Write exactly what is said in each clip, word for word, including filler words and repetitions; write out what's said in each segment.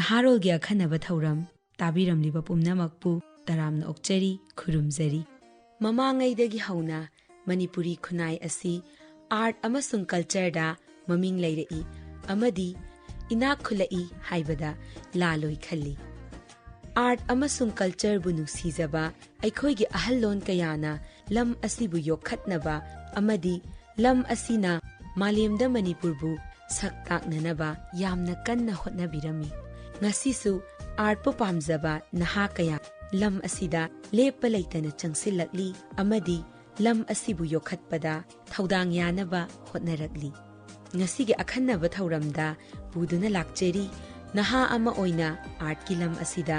ꯅꯍꯥꯔꯣꯜꯒꯤ ꯑꯈꯟꯅꯕ ꯊꯧꯔꯝ ꯇꯥꯕꯤꯔꯝꯂꯤꯕ ꯄꯨꯝꯅꯃꯛꯄꯨ ꯇꯔꯥꯝꯅ ꯑꯣꯛꯆꯔꯤ, ꯈꯨꯔꯨꯝꯖꯔꯤ꯫ ꯃꯃꯥꯡꯉꯩꯗꯒꯤ ꯍꯧꯅ ꯃꯅꯤꯄꯨꯔꯤ ꯈꯨꯟꯅꯥꯏ ꯑꯁꯤ art ꯑꯃꯁꯨꯡ cultureꯗ ꯃꯃꯤꯡ ꯂꯩꯔꯛꯏ ꯑꯃꯗꯤ ꯏꯅꯥꯛ ꯈꯨꯜꯂꯛꯏ ꯍꯥꯏꯕꯗ ꯂꯥꯜꯂꯣꯏ ꯈꯜꯂꯤ꯫ Art ꯑꯃꯁꯨꯡ cultureꯕꯨ ꯅꯨꯡꯁꯤꯖꯕ ꯑꯩꯈꯣꯏꯒꯤ ꯑꯍꯜꯂꯣꯟ ꯀꯌꯥꯅ ꯂꯝ ꯑꯁꯤꯕꯨ ꯌꯣꯛꯈꯠꯅꯕ ꯑꯃꯗꯤ ꯂꯝ ꯑꯁꯤꯅ ꯃꯥꯂꯦꯝꯗ ꯃꯅꯤꯄꯨꯔꯕꯨ ꯁꯛ ꯇꯥꯛꯅꯅꯕ ꯌꯥꯝꯅ ꯀꯟꯅ ꯍꯣꯠꯅꯕꯤꯔꯝꯃꯤ꯫ ꯉꯁꯤꯁꯨ artꯄꯨ ꯄꯥꯝꯖꯕ ꯅꯍꯥ ꯀꯌꯥ ꯂꯝ ꯑꯁꯤꯗ ꯂꯦꯞꯄ ꯂꯩꯇꯅ ꯆꯪꯁꯤꯜꯂꯛꯂꯤ ꯑꯃꯗꯤ ꯂꯝ ꯑꯁꯤꯕꯨ ꯌꯣꯛꯈꯠꯄꯗ ꯊꯧꯗꯥꯡ ꯌꯥꯅꯕ ꯍꯣꯠꯅꯔꯛꯂꯤ꯫ ꯉꯁꯤꯒꯤ ꯑꯈꯟꯅꯕ ꯊꯧꯔꯝꯗ ꯄꯨꯗꯨꯅ ꯂꯥꯛꯆꯔꯤ, ꯅꯍꯥ ꯑꯃ ꯑꯣꯏꯅ artꯀꯤ ꯂꯝ ꯑꯁꯤꯗ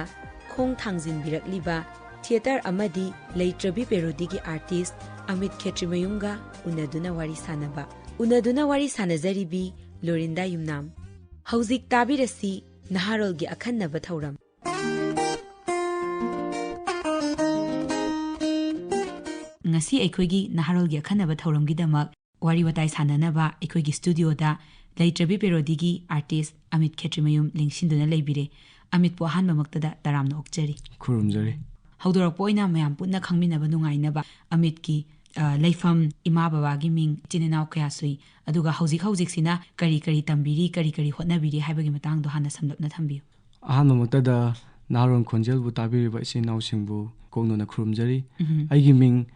ꯈꯣꯡ ꯊꯥꯡꯖꯤꯟꯕꯤꯔꯛꯂꯤꯕ theatre ꯑꯃꯗꯤ ꯂꯩꯇ꯭ꯔꯕꯤ parody ꯒꯤ artist ꯑꯃꯤꯠ ꯈꯦꯇ꯭ꯔꯤꯃꯌꯨꯝꯒ ꯎꯅꯗꯨꯅ ꯋꯥꯔꯤ ꯁꯥꯅꯕ꯫ ꯎꯅꯗꯨꯅ ꯋꯥꯔꯤ ꯁꯥꯅꯖꯔꯤꯕꯤ ꯂꯣꯔꯤꯟꯗꯥ ꯌꯨꯝꯅꯥꯝ꯫ ꯍꯧꯖꯤꯛ ꯇꯥꯕꯤꯔꯁꯤ ꯅꯍꯥꯔꯣꯜꯒꯤ ꯑꯈꯟꯅꯕ ꯊꯧꯔꯝ꯫ ꯉꯁꯤ ꯑꯩꯈꯣꯏꯒꯤ ꯅꯍꯥꯔꯣꯜꯒꯤ ꯑꯈꯟꯅꯕ ꯊꯧꯔꯝꯒꯤꯗꯃꯛ ꯋꯥꯔꯤ ꯋꯥꯇꯥꯏ ꯁꯥꯟꯅꯅꯕ ꯑꯩꯈꯣꯏꯒꯤ studioꯗ ꯂꯩꯇ꯭ꯔꯕꯤ parodyꯒꯤ artist ꯑꯃꯤꯠ ꯈꯦꯇ꯭ꯔꯤꯃꯌꯨꯝ ꯂꯦꯡꯁꯤꯟꯗꯨꯅ ꯂꯩꯕꯤꯔꯦ꯫ ꯑꯃꯤꯠꯄꯨ ꯑꯍꯥꯟꯕꯃꯛꯇꯗ ꯇꯔꯥꯝꯅ ꯑꯣꯛꯆꯔꯤ꯫ ꯈꯨꯔꯨꯝꯖꯔꯤ꯫ ꯍꯧꯗꯣꯔꯛꯄ ꯑꯣꯏꯅ ꯃꯌꯥꯝ ꯄꯨꯟꯅ ꯈꯪꯃꯤꯟꯅꯕ ꯅꯨꯡꯉꯥꯏꯅꯕ ꯑꯃꯤꯠꯀꯤ, ꯑ, ꯂꯩꯐꯝ, ꯏꯃꯥ ꯕꯕꯥꯒꯤ ꯃꯤꯡ, ꯏꯆꯤꯟ ꯏꯅꯥꯎ ꯀꯌꯥ ꯁꯨꯏ, ꯑꯗꯨꯒ ꯍꯧꯖꯤꯛ ꯍꯧꯖꯤꯛꯁꯤꯅ ꯀꯔꯤ ꯀꯔꯤ ꯇꯝꯕꯤꯔꯤ, ꯀꯔꯤ ꯀꯔꯤ ꯍꯣꯠꯅꯕꯤꯔꯤ ꯍꯥꯏꯕꯒꯤ ꯃꯇꯥꯡꯗꯣ ꯍꯥꯟꯅ ꯁꯝꯂꯞꯅ ꯊꯝꯕꯤꯌꯨ꯫ ꯑꯍꯥꯟꯕꯃꯛꯇꯗ ꯅꯍꯥꯔꯣꯜ ꯈꯣꯟꯖꯦꯜꯕꯨ ꯇꯥꯕꯤꯔꯤꯕ ꯏꯆꯤꯟ ꯏꯅꯥꯎꯁꯤꯡꯕꯨ ꯀꯣꯛꯅꯅ ꯈꯨꯔꯨꯝꯖꯔꯤ꯫ ꯎꯝꯍꯨꯝ꯫ ꯑꯩꯒꯤ ꯃꯤꯡ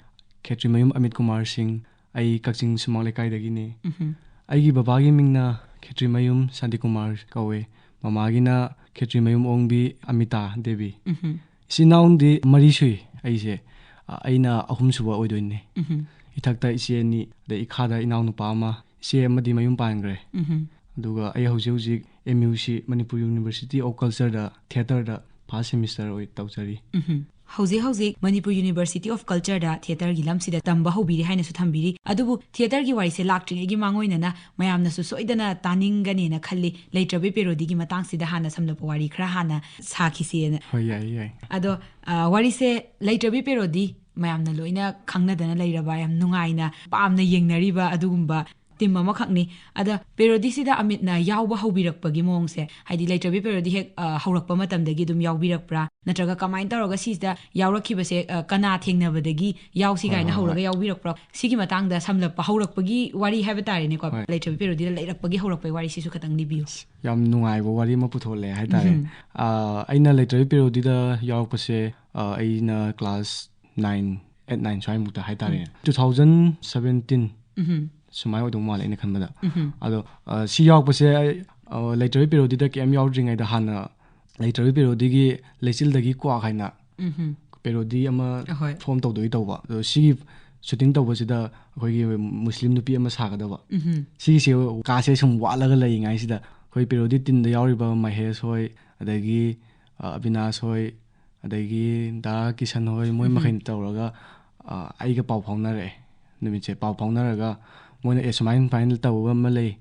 ꯈꯦꯇ꯭ꯔꯤꯃꯌꯨꯝ ꯑꯃꯤꯠ ꯀꯨꯃꯥꯔ ꯁꯤꯡ꯫ ꯑꯩ ꯀꯛꯆꯤꯡ ꯁꯨꯃꯥꯡ ꯂꯩꯀꯥꯏꯗꯒꯤꯅꯤ꯫ ꯎꯝꯍꯨꯝ꯫ ꯑꯩꯒꯤ ꯕꯕꯥꯒꯤ ꯃꯤꯡꯅ ꯈꯦꯇ꯭ꯔꯤꯃꯌꯨꯝ ꯁꯥꯟꯇꯤꯀꯨꯃꯥꯔ ꯀꯧꯋꯦ꯫ ꯃꯃꯥꯒꯤꯅ ꯈꯦꯇ꯭ꯔꯤꯃꯌꯨꯝ ꯑꯣꯡꯕꯤ ꯑꯃꯤꯇꯥ ꯗꯦꯕꯤ꯫ ꯎꯝꯍꯨꯝ꯫ ꯏꯆꯤꯟ ꯏꯅꯥꯎꯗꯤ ꯃꯔꯤ ꯁꯨꯏ ꯑꯩꯁꯦ꯫ ꯑ, ꯑꯩꯅ ꯑꯍꯨꯝꯁꯨꯕ ꯑꯣꯏꯗꯣꯏꯅꯦ꯫ ꯎꯝꯍꯨꯝ꯫ ꯏꯊꯛꯇ ꯏꯆꯦ ꯑꯅꯤ, ꯑꯗꯩ ꯏꯈꯥꯗ ꯏꯅꯥꯎꯅꯨꯄꯥ ꯑꯃ, ꯏꯆꯦ ꯑꯃꯗꯤ ꯃꯌꯨꯝ ꯄꯥꯟꯈ꯭ꯔꯦ꯫ ꯎꯝꯍꯨꯝ꯫ ꯑꯗꯨꯒ ꯑꯩ ꯍꯧꯖꯤꯛ ꯍꯧꯖꯤꯛ M U C, Manipur University of Cultureꯗ theatreꯗ first semester ꯑꯣꯏ ꯇꯧꯖꯔꯤ꯫ ꯎꯝꯍꯨꯝ꯫ ꯍꯧꯖꯤꯛ ꯍꯧꯖꯤꯛ Manipur University of Cultureꯗ theatreꯒꯤ ꯂꯝꯁꯤꯗ ꯇꯝꯕ ꯍꯧꯕꯤꯔꯦ ꯍꯥꯏꯅꯁꯨ ꯊꯝꯕꯤꯔꯤ꯫ ꯑꯗꯨꯕꯨ theatreꯒꯤ ꯋꯥꯔꯤꯁꯦ ꯂꯥꯛꯇ꯭ꯔꯤꯉꯩꯒꯤ ꯃꯥꯡꯑꯣꯏꯅꯅ ꯃꯌꯥꯝꯅꯁꯨ ꯁꯣꯏꯗꯅ ꯇꯥꯅꯤꯡꯒꯅꯦꯅ ꯈꯜꯂꯤ꯫ ꯂꯩꯇ꯭ꯔꯕꯤ parodyꯒꯤ ꯃꯇꯥꯡꯁꯤꯗ ꯍꯥꯟꯅ ꯁꯝꯂꯞꯄ ꯋꯥꯔꯤ ꯈꯔ ꯍꯥꯟꯅ ꯁꯥꯈꯤꯁꯦꯅ꯫ ꯍꯣꯏ, ꯌꯥꯏ, ꯌꯥꯏ꯫ ꯑꯗꯣ, ꯑ, ꯋꯥꯔꯤꯁꯦ ꯂꯩꯇ꯭ꯔꯕꯤ parody ꯃꯌꯥꯝꯅ ꯂꯣꯏꯅ ꯈꯪꯅꯗꯅ ꯂꯩꯔꯕ, ꯌꯥꯝ ꯅꯨꯡꯉꯥꯏꯅ ꯄꯥꯝꯅ ꯌꯦꯡꯅꯔꯤꯕ ꯑꯗꯨꯒꯨꯝꯕ ꯇꯤꯝ ꯑꯃꯈꯛꯅꯤ꯫ ꯑꯗ ꯄꯦꯔꯣꯗꯤꯁꯤꯗ ꯑꯃꯤꯠꯅ ꯌꯥꯎꯕ ꯍꯧꯕꯤꯔꯛꯄꯒꯤ ꯃꯑꯣꯡꯁꯦ, ꯍꯥꯏꯗꯤ ꯂꯩꯇ꯭ꯔꯕꯤ ꯄꯦꯔꯣꯗꯤ ꯍꯦꯛ, ꯑ, ꯍꯧꯔꯛꯄ ꯃꯇꯝꯗꯒꯤ ꯑꯗꯨꯝ ꯌꯥꯎꯕꯤꯔꯛꯄ꯭ꯔꯥ? ꯅꯠꯇ꯭ꯔꯒ ꯀꯃꯥꯏꯅ ꯇꯧꯔꯒ ꯁꯤꯁꯤꯗ ꯌꯥꯎꯔꯛꯈꯤꯕꯁꯦ, ꯑ, ꯀꯅꯥ ꯊꯦꯡꯅꯕꯗꯒꯤ ꯌꯥꯎꯁꯤ ꯍꯣꯏ, ꯀꯥꯏꯅ ꯍꯣꯏ, ꯍꯧꯔꯒ ꯍꯣꯏ꯫ ꯌꯥꯎꯕꯤꯔꯛꯄ꯭ꯔꯥ? ꯁꯤꯒꯤ ꯃꯇꯥꯡꯗ ꯁꯝꯂꯞꯄ ꯍꯧꯔꯛꯄꯒꯤ ꯋꯥꯔꯤ ꯍꯥꯏꯕ ꯇꯥꯔꯦꯅꯦꯀꯣ, ꯍꯣꯏ꯫ ꯂꯩꯇ꯭ꯔꯕꯤ ꯄꯦꯔꯣꯗꯤꯗ ꯂꯩꯔꯛꯄꯒꯤ ꯍꯧꯔꯛꯄꯒꯤ ꯋꯥꯔꯤꯁꯤꯁꯨ ꯈꯇꯪ ꯂꯤꯕꯤꯌꯨ꯫ ꯌꯥꯝ ꯅꯨꯡꯉꯥꯏꯕ ꯋꯥꯔꯤ ꯑꯃ ꯄꯨꯊꯣꯛꯂꯛꯑꯦ ꯍꯥꯏꯇꯥꯔꯦ꯫ ꯎꯝ꯫ ꯑ, ꯑꯩꯅ ꯂꯩꯇ꯭ꯔꯕꯤ ꯄꯦꯔꯣꯗꯤꯗ ꯌꯥꯎꯔꯛꯄꯁꯦ, ꯑ, ꯑꯩꯅ ꯀ꯭ꯂꯥꯁ ꯅꯥꯏꯟ, ꯑꯩꯠ, ꯅꯥꯏꯟ ꯁ꯭ꯋꯥꯏꯃꯨꯛꯇ ꯍꯥꯏꯇꯥꯔꯦ꯫ ꯎꯝ꯫ ꯇꯨ ꯊꯥꯎꯖꯟ ꯁꯕꯦꯟꯇꯤꯟ ꯎꯝ꯫ ꯁꯨꯃꯥꯏꯅ ꯑꯣꯏꯗꯧ ꯃꯥꯜꯂꯦ ꯑꯩꯅ ꯈꯟꯕꯗ꯫ ꯎꯝ꯫ ꯑꯗꯣ, ꯑ, ꯁꯤ ꯌꯥꯎꯔꯛꯄꯁꯦ ꯑꯩ, ꯑ, ꯂꯩꯇ꯭ꯔꯕꯤ ꯄꯦꯔꯣꯗꯤꯗ ꯀꯩꯝ ꯌꯥꯎꯗ꯭ꯔꯤꯉꯩꯗ ꯍꯥꯟꯅ ꯂꯩꯇ꯭ꯔꯕꯤ ꯄꯦꯔꯣꯗꯤꯒꯤ ꯂꯩꯆꯤꯜꯗꯒꯤ ꯀ꯭ꯋꯥꯛ ꯍꯥꯏꯅ ꯎꯝ꯫ ꯄꯦꯔꯣꯗꯤ ꯑꯃ ꯑꯍꯣꯏ꯫ ꯐꯣꯝ ꯇꯧꯗꯣꯏ ꯇꯧꯕ꯫ ꯑꯗꯣ ꯁꯤꯒꯤ ꯁꯨꯇꯤꯡ ꯇꯧꯕꯁꯤꯗ ꯑꯩꯈꯣꯏꯒꯤ ꯃꯨꯁꯂꯤꯝ ꯅꯨꯄꯤ ꯑꯃ ꯁꯥꯒꯗꯕ꯫ ꯎꯝ꯫ ꯁꯤꯒꯤꯁꯦ ꯀꯥꯁꯦ ꯁꯨꯝ ꯋꯥꯠꯂꯒ ꯂꯩꯔꯤꯉꯩꯁꯤꯗ ꯑꯩꯈꯣꯏ ꯄꯦꯔꯣꯗꯤ ꯇꯤꯝꯗ ꯌꯥꯎꯔꯤꯕ ꯃꯍꯦꯁ ꯍꯣꯏ, ꯑꯗꯒꯤ, ꯑ, ꯑꯕꯤꯅꯥꯁ ꯍꯣꯏ, ꯑꯗꯒꯤ ꯗꯥ ꯀꯤꯁꯟ ꯍꯣꯏ, ꯃꯣꯏ ꯎꯝ꯫ ꯃꯈꯩ ꯇꯧꯔꯒ, ꯑ, ꯑꯩꯒ ꯄꯥꯎ ꯐꯥꯎꯅꯔꯛꯑꯦ꯫ ꯅꯨꯃꯤꯠꯁꯦ ꯄꯥꯎ ꯐꯥꯎꯅꯔꯒ ꯃꯣꯏꯅ, "ꯑꯦ, ꯁꯨꯃꯥꯏꯅ, ꯁꯨꯃꯥꯏꯅ ꯇꯧꯕ ꯑꯃ ꯂꯩ,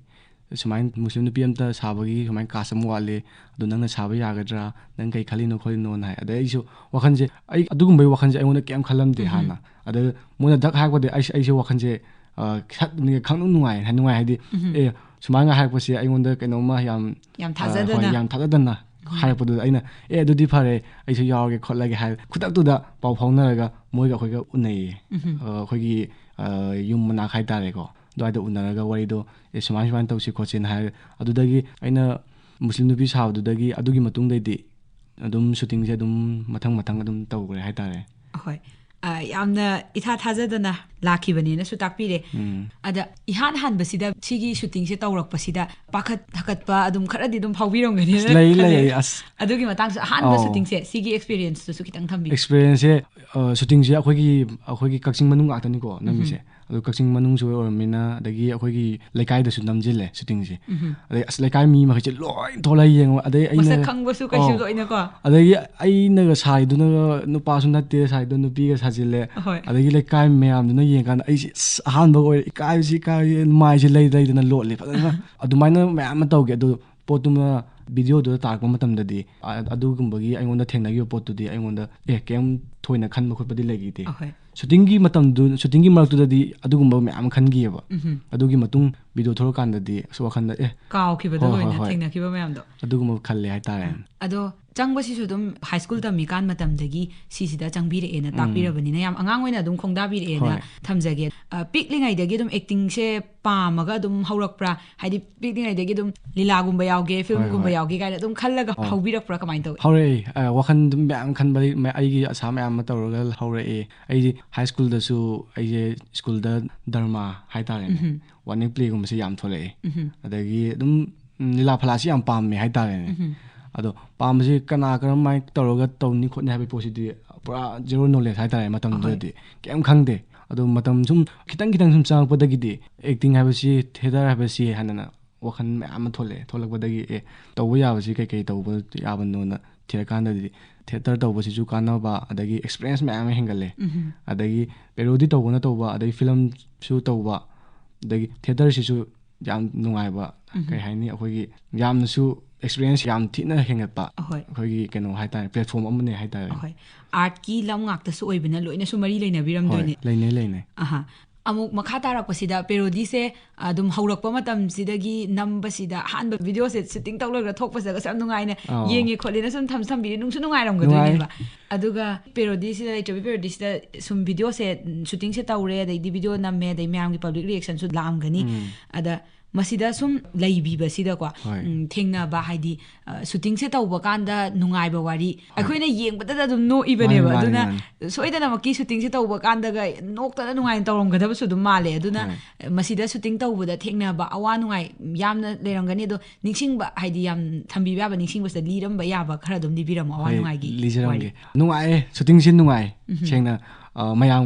ꯁꯨꯃꯥꯏꯅ ꯃꯨꯁꯂꯤꯝ ꯅꯨꯄꯤ ꯑꯝꯇ ꯁꯥꯕꯒꯤ ꯁꯨꯃꯥꯏꯅ ꯀꯥꯁ ꯑꯃ ꯋꯥꯠꯂꯤ, ꯑꯗꯨ ꯅꯪꯅ ꯁꯥꯕ ꯌꯥꯒꯗ꯭ꯔꯥ? ꯅꯪ ꯀꯩ ꯈꯜꯂꯤꯅꯣ ꯈꯣꯠꯂꯤꯅꯣꯅ" ꯍꯥꯏ꯫ ꯑꯗꯩ ꯑꯩꯁꯨ ꯋꯥꯈꯜꯁꯦ, ꯑꯩ ꯑꯗꯨꯒꯨꯝꯕꯒꯤ ꯋꯥꯈꯜꯁꯦ ꯑꯩꯉꯣꯟꯗ ꯀꯩꯝ ꯈꯜꯂꯝꯗꯦ ꯎꯝ꯫ ꯍꯥꯟꯅ꯫ ꯑꯗ ꯃꯣꯏꯅ ꯗꯛ ꯍꯥꯏꯔꯛꯄꯗ ꯑꯩꯁꯦ, ꯑꯩꯁꯦ ꯋꯥꯈꯜꯁꯦ, ꯑ, ꯈꯠ-, ꯈꯪꯅꯨꯡ ꯅꯨꯡꯉꯥꯏ, ꯅꯨꯡꯉꯥꯏ ꯍꯥꯏꯗꯤ, ꯎꯝ꯫ ꯑꯦ, ꯁꯨꯃꯥꯏꯅ ꯍꯥꯏꯔꯛꯄꯁꯦ ꯑꯩꯉꯣꯟꯗ ꯀꯩꯅꯣꯝꯃ ꯌꯥꯝ, ꯌꯥꯝ ꯑ, ꯍꯣꯏ, ꯊꯥꯖꯗꯅ꯫ ꯌꯥꯝ ꯊꯥꯖꯗꯅ ꯎꯝ꯫ ꯍꯥꯏꯔꯛꯄꯗꯨꯗ ꯑꯩꯅ, "ꯑꯦ, ꯑꯗꯨꯗꯤ ꯐꯔꯦ, ꯑꯩꯁꯨ ꯌꯥꯎꯔꯒꯦ ꯈꯣꯠꯂꯒꯦ" ꯍꯥꯏ꯫ ꯈꯨꯗꯛꯇꯨꯗ ꯄꯥꯎ ꯐꯥꯎꯅꯔꯒ ꯃꯣꯏꯒ ꯑꯩꯈꯣꯏꯒ ꯎꯅꯩꯌꯦ꯫ ꯎꯝ꯫ ꯑ, ꯑꯩꯈꯣꯏꯒꯤ, ꯑ, ꯌꯨꯝ ꯃꯅꯥꯛ ꯍꯥꯏꯇꯥꯔꯦꯀꯣ, ꯑꯗꯨꯋꯥꯏꯗ ꯎꯅꯔꯒ ꯋꯥꯔꯤꯗꯣ, "ꯑꯦ, ꯁꯨꯃꯥꯏ ꯁꯨꯃꯥꯏꯅ ꯇꯧꯁꯤ ꯈꯣꯠꯁꯤꯅ" ꯍꯥꯏꯔꯦ꯫ ꯑꯗꯨꯗꯒꯤ ꯑꯩꯅ ꯃꯨꯁꯂꯤꯝ ꯅꯨꯄꯤ ꯁꯥꯕꯗꯨꯗꯒꯤ ꯑꯗꯨꯒꯤ ꯃꯇꯨꯡꯗꯩꯗꯤ ꯑꯗꯨꯝ ꯁꯨꯇꯤꯡꯁꯦ ꯑꯗꯨꯝ ꯃꯊꯪ ꯃꯊꯪ ꯑꯗꯨꯝ ꯇꯧꯈ꯭ꯔꯦ ꯍꯥꯏꯇꯥꯔꯦ꯫ ꯑꯍꯣꯏ꯫ ꯑ, ꯌꯥꯝꯅ ꯏꯊꯥ ꯊꯥꯖꯗꯅ ꯂꯥꯛꯈꯤꯕꯅꯦꯅꯁꯨ ꯇꯥꯛꯄꯤꯔꯦ꯫ ꯎꯝ꯫ ꯑꯗ ꯏꯍꯥꯟ ꯍꯥꯟꯕꯁꯤꯗ ꯁꯤꯒꯤ ꯁꯨꯇꯤꯡꯁꯦ ꯇꯧꯔꯛꯄꯁꯤꯗ ꯄꯥꯈꯠ ꯍꯥꯀꯠꯄ ꯑꯗꯨꯝ ꯈꯔꯗꯤ ꯑꯗꯨꯝ ꯐꯥꯎꯕꯤꯔꯝꯒꯅꯤ ꯑꯁ, ꯂꯩ, ꯈꯜꯂꯦ꯫ ꯂꯩ, ꯑꯁ꯫ ꯑꯗꯨꯒꯤ ꯃꯇꯥꯡꯁꯨ ꯑꯍꯥꯟꯕ ꯑꯧ꯫ ꯁꯨꯇꯤꯡꯁꯦ, ꯁꯤꯒꯤ ꯑꯦꯛꯁꯄꯤꯔꯤꯌꯦꯟꯁꯇꯨꯁꯨ ꯈꯤꯇꯪ ꯊꯝꯕꯤꯌꯨ꯫ ꯑꯦꯛꯁꯄꯤꯔꯤꯌꯦꯟꯁꯁꯦ, ꯑ, ꯁꯨꯇꯤꯡꯁꯦ ꯑꯩꯈꯣꯏꯒꯤ, ꯑꯩꯈꯣꯏꯒꯤ ꯀꯛꯆꯤꯡ ꯃꯅꯨꯡ ꯉꯥꯛꯇꯅꯤꯀꯣ ꯅꯝꯃꯤꯁꯦ꯫ ꯎꯝ꯫ ꯑꯗꯣ ꯀꯛꯆꯤꯡ ꯃꯅꯨꯡꯁꯨ ꯑꯣꯏꯔꯕꯅꯤꯅ, ꯑꯗꯒꯤ ꯑꯩꯈꯣꯏꯒꯤ ꯂꯩꯀꯥꯏꯗꯁꯨ ꯅꯝꯁꯤꯜꯂꯦ ꯁꯨꯇꯤꯡꯁꯦ꯫ ꯎꯝ꯫ ꯑꯗꯩ ꯑꯁ, ꯂꯩꯀꯥꯏ ꯃꯤ ꯃꯈꯩꯁꯦ ꯂꯣꯏ ꯊꯣꯛꯂꯛꯑ ꯌꯦꯡꯉꯣ꯫ ꯑꯗꯩ ꯑꯩꯅ ꯃꯁꯛ ꯈꯪꯕꯁꯨ ꯀꯩꯁꯨ ꯑꯧ꯫ ꯂꯣꯏꯅꯀꯣ꯫ ꯑꯗꯒꯤ ꯑꯩꯅꯒ ꯁꯥꯏꯗꯨꯅꯒ ꯅꯨꯄꯥꯁꯨ ꯅꯠꯇꯦ, ꯁꯥꯏꯗꯣ ꯅꯨꯄꯤꯒ ꯁꯥꯖꯤꯜꯂꯦ꯫ ꯍꯣꯏ꯫ ꯑꯗꯒꯤ ꯂꯩꯀꯥꯏ ꯃꯌꯥꯝꯗꯨꯅ ꯌꯦꯡꯀꯥꯟꯗ ꯑꯩꯁꯦ ꯑꯁ, ꯑꯍꯥꯟꯕ ꯑꯣꯏꯔꯦ, ꯏꯀꯥꯏꯕꯁꯤ, ꯏꯀꯥꯏꯕꯁꯤ, ꯃꯥꯏꯁꯦ ꯂꯩ ꯂꯩꯗꯅ ꯂꯣꯠꯂꯦ ꯐꯖꯅ꯫ ꯑꯗꯨꯃꯥꯏꯅ ꯃꯌꯥꯝ ꯑꯃ ꯇꯧꯒꯦ꯫ ꯑꯗꯨ ꯄꯣꯠꯇꯨꯃ ꯚꯤꯗꯤꯑꯣꯗꯨꯗ ꯇꯥꯔꯛꯄ ꯃꯇꯝꯗꯗꯤ, ꯑ-, ꯑꯗꯨꯒꯨꯝꯕꯒꯤ ꯑꯩꯉꯣꯟꯗ ꯊꯦꯡꯅꯈꯤꯕ ꯄꯣꯠꯇꯨꯗꯤ ꯑꯩꯉꯣꯟꯗ, "ꯑꯦ, ꯀꯩꯝ ꯊꯣꯏꯅ ꯈꯟꯕ ꯈꯣꯠꯄꯗꯤ ꯂꯩꯈꯤꯗꯦ"꯫ ꯑꯍꯣꯏ꯫ ꯁꯨꯇꯤꯡꯒꯤ ꯃꯇꯝꯗꯨ, ꯁꯨꯇꯤꯡꯒꯤ ꯃꯔꯛꯇꯨꯗꯗꯤ ꯑꯗꯨꯒꯨꯝꯕ ꯃꯌꯥꯝ ꯈꯟꯈꯤꯑꯕ꯫ ꯎꯝꯍꯨꯝ. ꯑꯗꯨꯒꯤ ꯃꯇꯨꯡ ꯚꯤꯗꯤꯑꯣ ꯊꯣꯛꯂꯀꯥꯟꯗꯗꯤ ꯑꯁ ꯋꯥꯈꯜꯗ ꯑꯦ ꯀꯥꯎꯈꯤꯕꯗꯣ ꯍꯣꯏ, ꯍꯣꯏ, ꯂꯣꯏꯅ ꯍꯣꯏ. ꯊꯦꯡꯅꯈꯤꯕ ꯃꯌꯥꯝꯗꯣ꯫ ꯑꯗꯨꯒꯨꯝꯕ ꯈꯜꯂꯦ ꯍꯥꯏꯇꯥꯔꯦ꯫ ꯑꯗꯣ ꯆꯪꯕꯁꯤꯁꯨ ꯑꯗꯨꯝ ꯍꯥꯏ ꯁ꯭ꯀꯨꯜ ꯇꯝꯃꯤꯀꯥꯟ ꯃꯇꯝꯗꯒꯤ ꯁꯤꯁꯤꯗ ꯆꯪꯕꯤꯔꯛꯑꯦꯅ ꯎꯝ. ꯇꯥꯛꯄꯤꯔꯕꯅꯤꯅ ꯌꯥꯝ ꯑꯉꯥꯡ ꯑꯣꯏꯅ ꯑꯗꯨꯝ ꯈꯣꯡꯗꯥꯕꯤꯔꯛꯑꯦꯅ ꯍꯣꯏ. ꯊꯝꯖꯒꯦ꯫ ꯑ, ꯄꯤꯛꯂꯤꯉꯩꯗꯒꯤ ꯑꯗꯨꯝ ꯑꯦꯛꯇꯤꯡꯁꯦ ꯄꯥꯝꯃꯒ ꯑꯗꯨꯝ ꯍꯧꯔꯛꯄ꯭ꯔꯥ? ꯍꯥꯏꯗꯤ ꯄꯤꯛꯂꯤꯉꯩꯗꯒꯤ ꯑꯗꯨꯝ ꯂꯤꯂꯥꯒꯨꯝꯕ ꯌꯥꯎꯒꯦ, ꯐꯤꯂꯝꯒꯨꯝꯕ ꯍꯣꯏ. ꯌꯥꯎꯒꯦ ꯀꯥꯏꯅ ꯑꯗꯨꯝ ꯈꯜꯂꯒ ꯍꯣꯏ. ꯍꯧꯕꯤꯔꯛꯄ꯭ꯔꯥ? ꯀꯃꯥꯏꯅ ꯇꯧꯏ? ꯍꯧꯔꯛꯑꯦ꯫ ꯑ, ꯋꯥꯈꯜ ꯑꯗꯨꯝ ꯃꯌꯥꯝ ꯈꯟꯕ ꯂꯩ-, ꯃ-, ꯑꯩꯒꯤ ꯑꯁꯥ ꯃꯌꯥꯝ ꯑꯃ ꯇꯧꯔꯒ ꯍꯧꯔꯛꯑꯦ꯫ ꯑꯩꯁꯦ ꯍꯥꯏ ꯁ꯭ꯀꯨꯜꯗꯁꯨ ꯑꯩꯁꯦ ꯁ꯭ꯀꯨꯜꯗ ꯗ꯭ꯔꯃꯥ ꯍꯥꯏꯇꯥꯔꯦꯅꯦ, ꯎꯝꯍꯨꯝ. ꯋꯥꯟ ꯑꯦꯛ ꯄ꯭ꯂꯦꯒꯨꯝꯕꯁꯦ ꯌꯥꯝ ꯊꯣꯛꯂꯛꯑꯦ꯫ ꯎꯝꯍꯨꯝ. ꯑꯗꯒꯤ ꯑꯗꯨꯝ, ꯎꯝ, ꯂꯤꯂꯥ ꯐꯂꯥꯁꯤ ꯌꯥꯝ ꯄꯥꯝꯃꯦ ꯍꯥꯏꯇꯥꯔꯦꯅꯦ꯫ ꯎꯝꯍꯨꯝ. ꯑꯗꯣ ꯄꯥꯝꯕꯁꯤ ꯀꯅꯥ ꯀꯔꯝꯍꯥꯏꯅ ꯇꯧꯔꯒ ꯇꯧꯅꯤ ꯈꯣꯠꯅꯤ ꯍꯥꯏꯕꯒꯤ ꯄꯣꯠꯁꯤꯗꯤ ꯄꯨꯔꯥ ꯖꯦꯔꯣ ꯅꯣꯂꯦꯖ ꯍꯥꯏꯇꯥꯔꯦ꯫ ꯃꯇꯝꯗꯨꯗꯗꯤ ꯀꯩꯝ ꯈꯪꯗꯦ꯫ ꯑꯗꯣ ꯃꯇꯝ ꯁꯨꯝ ꯈꯤꯇꯪ ꯈꯤꯇꯪ ꯁꯨꯝ ꯆꯪꯉꯛꯄꯗꯒꯤꯗꯤ ꯑꯦꯛꯇꯤꯡ ꯍꯥꯏꯕꯁꯤ, ꯊꯤꯌꯦꯇꯔ ꯍꯥꯏꯕꯁꯤ ꯍꯥꯏꯅꯅ ꯋꯥꯈꯜ ꯃꯌꯥꯝ ꯑꯃ ꯊꯣꯛꯂꯛꯑꯦ꯫ ꯊꯣꯛꯂꯛꯄꯗꯒꯤ ꯑꯦ, ꯇꯧꯕ ꯌꯥꯕꯁꯤ ꯀꯩꯀꯩ ꯇꯧꯕ ꯌꯥꯕꯅꯣꯅ ꯊꯤꯔꯀꯥꯟꯗꯗꯤ ꯊꯤꯌꯦꯇꯔ ꯇꯧꯕꯁꯤꯁꯨ ꯀꯥꯟꯅꯕ, ꯑꯗꯒꯤ ꯑꯦꯛꯁꯄꯤꯔꯤꯌꯦꯟꯁ ꯃꯌꯥꯝ ꯑꯃ ꯍꯦꯟꯒꯠꯂꯦ꯫ ꯎꯝꯍꯨꯝ. ꯑꯗꯒꯤ ꯄꯦꯔꯣꯗꯤ ꯇꯧꯕꯅ ꯇꯧꯕ, ꯑꯗꯒꯤ ꯐꯤꯂꯝꯁꯨ ꯇꯧꯕ, ꯑꯗꯒꯤ ꯊꯤꯌꯦꯇꯔꯁꯤꯁꯨ ꯌꯥꯝ ꯅꯨꯡꯉꯥꯏꯕ, ꯎꯝꯍꯨꯝ. ꯀꯩ ꯍꯥꯏꯅꯤ, ꯑꯩꯈꯣꯏꯒꯤ ꯌꯥꯝꯅꯁꯨ ꯑꯦꯛꯁꯄꯤꯔꯤꯌꯦꯟꯁ ꯌꯥꯝ ꯊꯤꯅ ꯍꯦꯟꯒꯠꯄ꯫ ꯑꯍꯣꯏ. ꯑꯩꯈꯣꯏꯒꯤ ꯀꯩꯅꯣ ꯍꯥꯏꯇꯥꯔꯦ, ꯄ꯭ꯂꯦꯠꯐꯣꯝ ꯑꯃꯅꯦ ꯍꯥꯏꯇꯥꯔꯦ꯫ ꯑꯍꯣꯏ. ꯑꯥꯔꯠꯀꯤ ꯂꯝ ꯉꯥꯛꯇꯁꯨ ꯑꯣꯏꯕꯅ ꯂꯣꯏꯅꯁꯨ ꯃꯔꯤ ꯍꯣꯏ, ꯂꯩꯅꯕꯤꯔꯝꯗꯣꯏꯅꯦ꯫ ꯂꯩꯅꯩ, ꯂꯩꯅꯩ꯫ ꯑꯍꯥ. ꯑꯃꯨꯛ ꯃꯈꯥ ꯇꯥꯔꯛꯄꯁꯤꯗ ꯄꯦꯔꯣꯗꯤꯁꯦ ꯑꯗꯨꯝ ꯍꯧꯔꯛꯄ ꯃꯇꯝꯁꯤꯗꯒꯤ ꯅꯝꯕꯁꯤꯗ ꯑꯍꯥꯟꯕ ꯚꯤꯗꯤꯑꯣꯁꯦ ꯁꯨꯇꯤꯡ ꯇꯧ ꯂꯣꯏꯔꯒ ꯊꯣꯛꯄꯁꯤꯗꯒ ꯌꯥꯝ ꯅꯨꯡꯉꯥꯏꯅ ꯑꯧ. ꯌꯦꯡꯉꯦ ꯈꯣꯠꯂꯦꯅ ꯁꯨꯝ ꯊꯝ ꯊꯝꯕꯤꯔꯦ, ꯅꯨꯡꯁꯨ ꯅꯨꯡꯉꯥꯏꯔꯝꯒꯗꯣꯏꯅꯦꯕ꯫ ꯑꯗꯨꯒ ꯄꯦꯔꯣꯗꯤꯁꯤꯗ, ꯂꯩꯇ꯭ꯔꯕꯤ ꯄꯦꯔꯣꯗꯤꯁꯤꯗ ꯁꯨꯝ ꯚꯤꯗꯤꯑꯣꯁꯦ, ꯎꯝ, ꯁꯨꯇꯤꯡꯁꯦ ꯇꯧꯔꯦ, ꯑꯗꯩꯗꯤ ꯚꯤꯗꯤꯑꯣ ꯅꯝꯃꯦ, ꯑꯗꯩ ꯃꯌꯥꯝꯒꯤ ꯄꯕ꯭ꯂꯤꯛ ꯔꯤꯌꯦꯛꯁꯟꯁꯨ ꯂꯥꯛꯑꯝꯒꯅꯤ꯫ ꯎꯝ. ꯑꯗ ꯃꯁꯤꯗ ꯁꯨꯝ ꯂꯩꯕꯤꯕꯁꯤꯗꯀꯣ, ꯍꯣꯏ. ꯎꯝ, ꯊꯦꯡꯅꯕ, ꯍꯥꯏꯗꯤ, ꯑ, ꯁꯨꯇꯤꯡꯁꯦ ꯇꯧꯕ ꯀꯥꯟꯗ ꯅꯨꯡꯉꯥꯏꯕ ꯋꯥꯔꯤ ꯑꯩꯈꯣꯏꯅ ꯌꯦꯡꯕꯗꯗ ꯑꯗꯨꯝ ꯅꯣꯛꯏꯕꯅꯦꯕ꯫ ꯃꯥꯅꯤ, ꯃꯥꯅꯤ, ꯑꯗꯨꯅ ꯃꯥꯅꯤ. ꯁꯣꯏꯗꯅꯃꯛꯀꯤ ꯁꯨꯇꯤꯡꯁꯦ ꯇꯧꯕ ꯀꯥꯟꯗꯒ ꯅꯣꯛꯇꯅ ꯅꯨꯡꯉꯥꯏꯅ ꯇꯧꯔꯝꯒꯗꯕꯁꯨ ꯑꯗꯨꯝ ꯃꯥꯜꯂꯦ꯫ ꯑꯗꯨꯅ ꯍꯣꯏ. ꯃꯁꯤꯗ ꯁꯨꯇꯤꯡ ꯇꯧꯕꯗ ꯊꯦꯡꯅꯕ ꯑꯋꯥ ꯅꯨꯡꯉꯥꯏ ꯌꯥꯝꯅ ꯂꯩꯔꯝꯒꯅꯤ꯫ ꯑꯗꯣ ꯅꯤꯡꯁꯤꯡꯕ, ꯍꯥꯏꯗꯤ ꯌꯥꯝ ꯊꯝꯕꯤꯕ ꯌꯥꯕ, ꯅꯤꯡꯁꯤꯡꯕꯁꯤꯗ ꯂꯤꯔꯝꯕ ꯌꯥꯕ ꯈꯔ ꯑꯗꯨꯝ ꯂꯤꯕꯤꯔꯝꯃꯣ, ꯑꯋꯥ ꯍꯣꯏ, ꯅꯨꯡꯉꯥꯏꯒꯤ ꯂꯤꯖꯔꯝꯒꯦ꯫ ꯋꯥꯔꯤ꯫ ꯅꯨꯡꯉꯥꯏꯌꯦ, ꯁꯨꯇꯤꯡꯁꯦ ꯅꯨꯡꯉꯥꯏ꯫ ꯎꯝꯍꯨꯝ. ꯁꯦꯡꯅ, ꯑ, ꯃꯌꯥꯝ,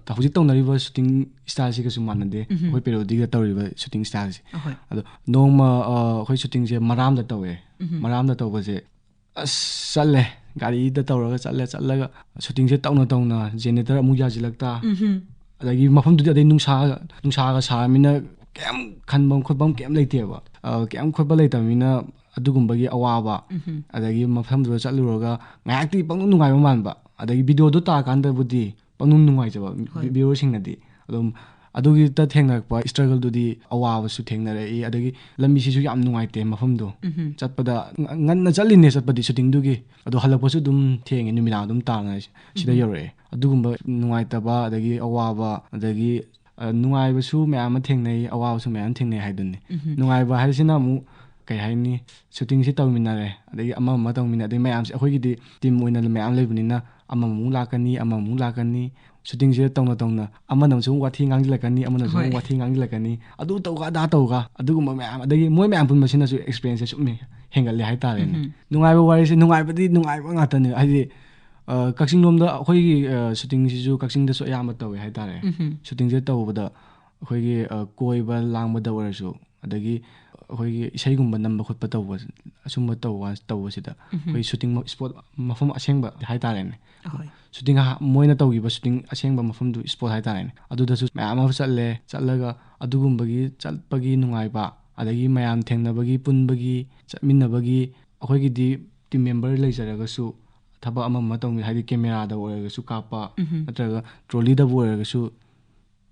ꯑ, ꯍꯧꯖꯤꯛ ꯇꯧꯅꯔꯤꯕ ꯁꯨꯇꯤꯡ ꯁ꯭ꯇꯥꯏꯜꯁꯤꯒꯁꯨ ꯃꯥꯟꯅꯗꯦ꯫ ꯎꯝꯍꯨꯝ. ꯑꯩꯈꯣꯏ ꯄꯦꯔꯣꯗꯤꯒ ꯇꯧꯔꯤꯕ ꯁꯨꯇꯤꯡ ꯁ꯭ꯇꯥꯏꯜꯁꯦ꯫ ꯑꯍꯣꯏ. ꯑꯗꯣ ꯅꯣꯡꯃ, ꯑ, ꯑꯩꯈꯣꯏ ꯁꯨꯇꯤꯡꯁꯦ ꯃꯔꯥꯝꯗ ꯇꯧꯋꯦ꯫ ꯎꯝꯍꯨꯝ. ꯃꯔꯥꯝꯗ ꯇꯧꯕꯁꯦ ꯑꯁ ꯆꯠꯂꯦ, ꯒꯥꯔꯤꯗ ꯇꯧꯔꯒ ꯆꯠꯂꯦ꯫ ꯆꯠꯂꯒ ꯁꯨꯇꯤꯡꯁꯦ ꯇꯧꯅ ꯇꯧꯅ ꯖꯦꯅꯦꯔꯦꯇꯔ ꯑꯃꯨꯛ ꯌꯥꯁꯤꯜꯂꯛꯇ, ꯎꯝꯍꯨꯝ. ꯑꯗꯒꯤ ꯃꯐꯝꯗꯨꯗꯤ, ꯑꯗꯩ ꯅꯨꯡꯁꯥ, ꯅꯨꯡꯁꯥꯒ ꯁꯥꯔꯃꯤꯅ ꯀꯩꯝ ꯈꯟꯐꯝ ꯈꯣꯠꯐꯝ ꯀꯩꯝ ꯂꯩꯇꯦꯕ꯫ ꯑ, ꯀꯩꯝ ꯈꯣꯠꯄ ꯂꯩꯇꯕꯅꯤꯅ ꯑꯗꯨꯒꯨꯝꯕꯒꯤ ꯑꯋꯥꯕ, ꯎꯝꯍꯨꯝ. ꯑꯗꯒꯤ ꯃꯐꯝꯗꯨꯗ ꯆꯠꯂꯨꯔꯒ ꯉꯥꯏꯍꯥꯛꯇꯤ ꯄꯪꯅꯨꯡ ꯅꯨꯡꯉꯥꯏꯕ ꯃꯥꯟꯕ, ꯑꯗꯒꯤ ꯚꯤꯗꯤꯑꯣꯗꯣ ꯇꯥꯔꯀꯥꯟꯗꯕꯨꯗꯤ ꯄꯪꯅꯨꯡ ꯅꯨꯡꯉꯥꯏꯖꯕ ꯚꯤꯌꯨꯋꯔꯁꯤꯡꯅꯗꯤ꯫ ꯑꯗꯨꯝ ꯑꯗꯨꯒꯤꯗ ꯊꯦꯡꯅꯔꯛꯄ ꯏꯁꯇ꯭ꯔꯒꯜꯗꯨꯗꯤ, ꯑꯋꯥꯕꯁꯨ ꯊꯦꯡꯅꯔꯛꯏ, ꯑꯗꯒꯤ ꯂꯝꯕꯤꯁꯤꯁꯨ ꯌꯥꯝ ꯅꯨꯡꯉꯥꯏꯇꯦ ꯃꯐꯝꯗꯣ꯫ ꯆꯠꯄꯗ ꯉ- ꯉꯟꯅ ꯆꯠꯂꯤꯅꯦ, ꯆꯠꯄꯗꯤ ꯁꯨꯇꯤꯡꯗꯨꯒꯤ, ꯑꯗꯣ ꯍꯜꯂꯛꯄꯁꯨ ꯑꯗꯨꯝ ꯊꯦꯡꯉꯦ, ꯅꯨꯃꯤꯗꯥꯡ ꯑꯗꯨꯝ ꯇꯥꯔꯅ ꯁꯤꯗ ꯌꯧꯔꯛꯑꯦ꯫ ꯑꯗꯨꯒꯨꯝꯕ ꯅꯨꯡꯉꯥꯏꯇꯕ, ꯑꯗꯒꯤ ꯑꯋꯥꯕ, ꯑꯗꯒꯤ ꯑ, ꯅꯨꯡꯉꯥꯏꯕꯁꯨ ꯃꯌꯥꯝ ꯑꯃ ꯊꯦꯡꯅꯩ, ꯑꯋꯥꯕꯁꯨ ꯃꯌꯥꯝ ꯊꯦꯡꯅꯩ ꯍꯥꯏꯗꯨꯅꯤ꯫ ꯅꯨꯡꯉꯥꯏꯕ ꯍꯥꯏꯁꯤꯅ ꯑꯃꯨꯛ ꯀꯩ ꯍꯥꯏꯅꯤ, ꯁꯨꯇꯤꯡꯁꯤ ꯇꯧꯃꯤꯟꯅꯔꯦ, ꯑꯗꯒꯤ ꯑꯃ ꯑꯃ ꯇꯧꯃꯤꯟꯅꯔꯦ, ꯑꯗꯩ ꯃꯌꯥꯝꯁꯦ ꯑꯩꯈꯣꯏꯒꯤꯗꯤ ꯇꯤꯝ ꯑꯣꯏꯅ ꯃꯌꯥꯝ ꯂꯩꯕꯅꯤꯅ, ꯑꯃꯃꯨꯛ ꯂꯥꯛꯀꯅꯤ, ꯑꯃꯃꯨꯛ ꯂꯥꯛꯀꯅꯤ, ꯁꯨꯇꯤꯡꯁꯦ ꯇꯧꯅ ꯇꯧꯅ ꯑꯃꯅ ꯑꯃꯁꯨ ꯑꯃꯨꯛ ꯋꯥꯊꯤ ꯉꯥꯡꯁꯤꯜꯂꯛꯀꯅꯤ, ꯑꯃꯅꯁꯨ ꯑꯃꯨꯛ ꯋꯥꯊꯤ ꯉꯥꯡꯁꯤꯜꯂꯛꯀꯅꯤ, ꯑꯗꯨ ꯇꯧꯒ ꯑꯗꯥ ꯇꯧꯒ, ꯑꯗꯨꯒꯨꯝꯕ ꯃꯌꯥꯝ, ꯑꯗꯒꯤ ꯃꯣꯏ ꯃꯌꯥꯝ ꯄꯨꯟꯕꯁꯤꯅꯁꯨ ꯑꯦꯛꯁꯄꯤꯔꯤꯌꯦꯟꯁꯁꯦ ꯁꯨꯝ ꯍꯦꯟꯒꯠꯂꯦ ꯍꯥꯏꯇꯥꯔꯦꯅꯦ꯫ ꯅꯨꯡꯉꯥꯏꯕ ꯋꯥꯔꯤꯁꯦ, ꯅꯨꯡꯉꯥꯏꯕꯗꯤ ꯅꯨꯡꯉꯥꯏꯕ ꯉꯥꯛꯇꯅꯦ, ꯍꯥꯏꯗꯤ ꯑ, ꯀꯛꯆꯤꯡ ꯂꯣꯝꯗ ꯑꯩꯈꯣꯏꯒꯤ, ꯑ, ꯁꯨꯇꯤꯡꯁꯤꯁꯨ ꯀꯛꯆꯤꯡꯗꯁꯨ ꯑꯌꯥꯝꯕ ꯇꯧꯋꯦ ꯍꯥꯏꯇꯥꯔꯦ꯫ ꯁꯨꯇꯤꯡꯁꯦ ꯇꯧꯕꯗ ꯑꯩꯈꯣꯏꯒꯤ, ꯑ, ꯀꯣꯏꯕ ꯂꯥꯡꯕꯗ ꯑꯣꯏꯔꯁꯨ, ꯑꯗꯒꯤ ꯑꯩꯈꯣꯏꯒꯤ ꯏꯁꯩꯒꯨꯝꯕ ꯅꯝꯕ ꯈꯣꯠꯄ ꯇꯧꯕ, ꯑꯁꯨꯝꯕ ꯇꯧꯕ, ꯇꯧꯕꯁꯤꯗ ꯑꯩꯈꯣꯏ ꯁꯨꯇꯤꯡ ꯃ-, ꯏꯁꯄꯣꯠ ꯃꯐꯝ ꯑꯁꯦꯡꯕ ꯍꯥꯏꯇꯥꯔꯦꯅꯦ꯫ ꯁꯨꯇꯤꯡ ꯑꯍ-, ꯃꯣꯏꯅ ꯇꯧꯈꯤꯕ ꯁꯨꯇꯤꯡ ꯑꯁꯦꯡꯕ ꯃꯐꯝꯗꯨ ꯏꯁꯄꯣꯠ ꯍꯥꯏꯇꯥꯔꯦꯅꯦ꯫ ꯑꯗꯨꯗꯁꯨ ꯃꯌꯥꯝ ꯑꯃ ꯆꯠꯂꯦ, ꯆꯠꯂꯒ ꯑꯗꯨꯒꯨꯝꯕꯒꯤ ꯆꯠꯄꯒꯤ ꯅꯨꯡꯉꯥꯏꯕ, ꯑꯗꯒꯤ ꯃꯌꯥꯝ ꯊꯦꯡꯅꯕꯒꯤ, ꯄꯨꯟꯕꯒꯤ, ꯆꯠꯃꯤꯟꯅꯕꯒꯤ, ꯑꯩꯈꯣꯏꯒꯤꯗꯤ ꯇꯤꯝ ꯃꯦꯝꯕꯔ ꯂꯩꯖꯔꯒꯁꯨ ꯊꯕꯛ ꯑꯃ ꯑꯃ ꯇꯧꯅꯤ, ꯍꯥꯏꯗꯤ ꯀꯦꯃꯦꯔꯥꯗ ꯑꯣꯏꯔꯒꯁꯨ ꯀꯥꯞꯄ, ꯅꯠꯇ꯭ꯔꯒ ꯇ꯭ꯔꯣꯂꯤꯗꯕꯨ ꯑꯣꯏꯔꯒꯁꯨ,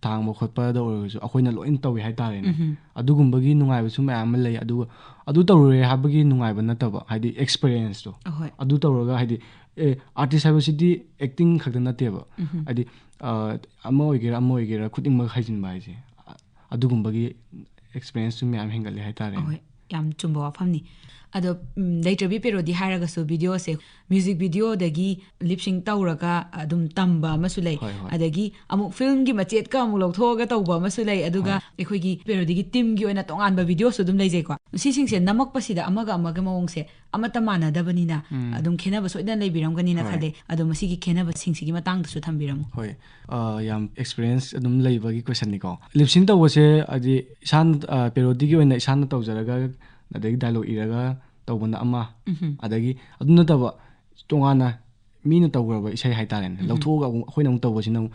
ꯊꯥꯡꯕ ꯈꯣꯠꯄꯗ ꯑꯣꯏꯔꯒꯁꯨ ꯑꯩꯈꯣꯏꯅ ꯂꯣꯏꯅ ꯇꯧꯋꯤ ꯍꯥꯏꯇꯥꯔꯦꯅꯦ꯫ ꯑꯗꯨꯒꯨꯝꯕꯒꯤ ꯅꯨꯡꯉꯥꯏꯕꯁꯨ ꯃꯌꯥꯝ ꯑꯃ ꯂꯩ꯫ ꯑꯗꯨꯒ ꯑꯗꯨ ꯇꯧꯔꯨꯔꯦ ꯍꯥꯏꯕꯒꯤ ꯅꯨꯡꯉꯥꯏꯕ ꯅꯠꯇꯕ, ꯍꯥꯏꯗꯤ ꯑꯦꯛꯁꯄꯤꯔꯤꯌꯦꯟꯁꯇꯣ꯫ ꯑꯍꯣꯏ꯫ ꯑꯗꯨ ꯇꯧꯔꯒ, ꯍꯥꯏꯗꯤ, ꯑꯦ, ꯑꯥꯔꯇꯤꯁ ꯍꯥꯏꯕꯁꯤꯗꯤ ꯑꯦꯛꯇꯤꯡ ꯈꯛꯇ ꯅꯠꯇꯦꯕ꯫ ꯍꯥꯏꯗꯤ, ꯑ, ꯑꯃ ꯑꯣꯏꯒꯦꯔꯥ ꯑꯃ ꯑꯣꯏꯒꯦꯔꯥ ꯈꯨꯗꯤꯡꯃꯛ ꯍꯩꯖꯤꯟꯕ ꯍꯥꯏꯁꯦ, ꯑ-, ꯑꯗꯨꯒꯨꯝꯕꯒꯤ ꯑꯦꯛꯁꯄꯤꯔꯤꯌꯦꯟꯁꯁꯨ ꯃꯌꯥꯝ ꯍꯦꯟꯒꯠꯂꯦ ꯍꯥꯏꯇꯥꯔꯦꯅꯦ꯫ ꯑꯍꯣꯏ, ꯌꯥꯝ ꯆꯨꯝꯕ ꯋꯥꯐꯝꯅꯤ꯫ ꯑꯗꯣ, ꯎꯝ, ꯂꯩꯇ꯭ꯔꯕꯤ ꯄꯦꯔꯣꯗꯤ ꯍꯥꯏꯔꯒꯁꯨ ꯚꯤꯗꯤꯑꯣꯁꯦ, ꯃ꯭ꯌꯨꯖꯤꯛ ꯚꯤꯗꯤꯑꯣꯗꯒꯤ ꯂꯤꯞꯁꯤꯡ ꯇꯧꯔꯒ ꯑꯗꯨꯝ ꯇꯝꯕ ꯑꯃꯁꯨ ꯂꯩ꯫ ꯍꯣꯏ, ꯍꯣꯏ꯫ ꯑꯗꯒꯤ ꯑꯃꯨꯛ ꯐꯤꯂꯝꯒꯤ ꯃꯆꯦꯠꯀ ꯑꯃꯨꯛ ꯂꯧꯊꯣꯛꯑꯒ ꯇꯧꯕ ꯑꯃꯁꯨ ꯂꯩ꯫ ꯑꯗꯨꯒ ꯍꯣꯏ꯫ ꯑꯩꯈꯣꯏꯒꯤ ꯄꯦꯔꯣꯗꯤꯒꯤ ꯇꯤꯝꯒꯤ ꯑꯣꯏꯅ ꯇꯣꯉꯥꯟꯕ ꯚꯤꯗꯤꯑꯣꯁꯨ ꯑꯗꯨꯝ ꯂꯩꯖꯩꯀꯣ꯫ ꯁꯤꯁꯤꯡꯁꯦ ꯅꯝꯃꯛꯄꯁꯤꯗ ꯑꯃꯒ ꯑꯃꯒ ꯃꯑꯣꯡꯁꯦ ꯑꯃꯠꯇ ꯃꯥꯟꯅꯗꯕꯅꯤꯅ ꯎꯝ꯫ ꯑꯗꯨꯝ ꯈꯦꯠꯅꯕ ꯁꯣꯏꯗꯅ ꯂꯩꯕꯤꯔꯝꯒꯅꯤꯅ ꯍꯣꯏ꯫ ꯈꯜꯂꯦ꯫ ꯑꯗꯣ ꯃꯁꯤꯒꯤ ꯈꯦꯠꯅꯕꯁꯤꯡꯁꯤꯒꯤ ꯃꯇꯥꯡꯗꯁꯨ ꯊꯝꯕꯤꯔꯝꯃꯨ꯫ ꯍꯣꯏ꯫ ꯑ, ꯌꯥꯝ ꯑꯦꯛꯁꯄꯤꯔꯤꯌꯦꯟꯁ ꯑꯗꯨꯝ ꯂꯩꯕꯒꯤ ꯀꯣꯏꯁꯟꯅꯤꯀꯣ꯫ ꯂꯤꯞꯁꯤꯡ ꯇꯧꯕꯁꯦ, ꯍꯥꯏꯗꯤ, ꯏꯁꯥꯅ, ꯑ, ꯄꯦꯔꯣꯗꯤꯒꯤ ꯑꯣꯏꯅ ꯏꯁꯥꯅ ꯇꯧꯖꯔꯒ, ꯑꯗꯒꯤ ꯗꯥꯏꯂꯣꯛ ꯏꯔꯒ ꯇꯧꯕꯅ ꯑꯃ, ꯎꯝꯍꯨꯝ꯫ ꯑꯗꯒꯤ ꯑꯗꯨ ꯅꯠꯇꯕ ꯇꯣꯉꯥꯟꯅ ꯃꯤꯅ ꯇꯧꯈ꯭ꯔꯕ ꯏꯁꯩ ꯍꯥꯏꯇꯥꯔꯦꯅꯦ, ꯎꯝꯍꯨꯝ꯫ ꯂꯧꯊꯣꯛꯑꯒ ꯑꯃꯨꯛ ꯑꯩꯈꯣꯏꯅ ꯑꯃꯨꯛ ꯇꯧꯕꯁꯤꯅ ꯑꯃꯨꯛ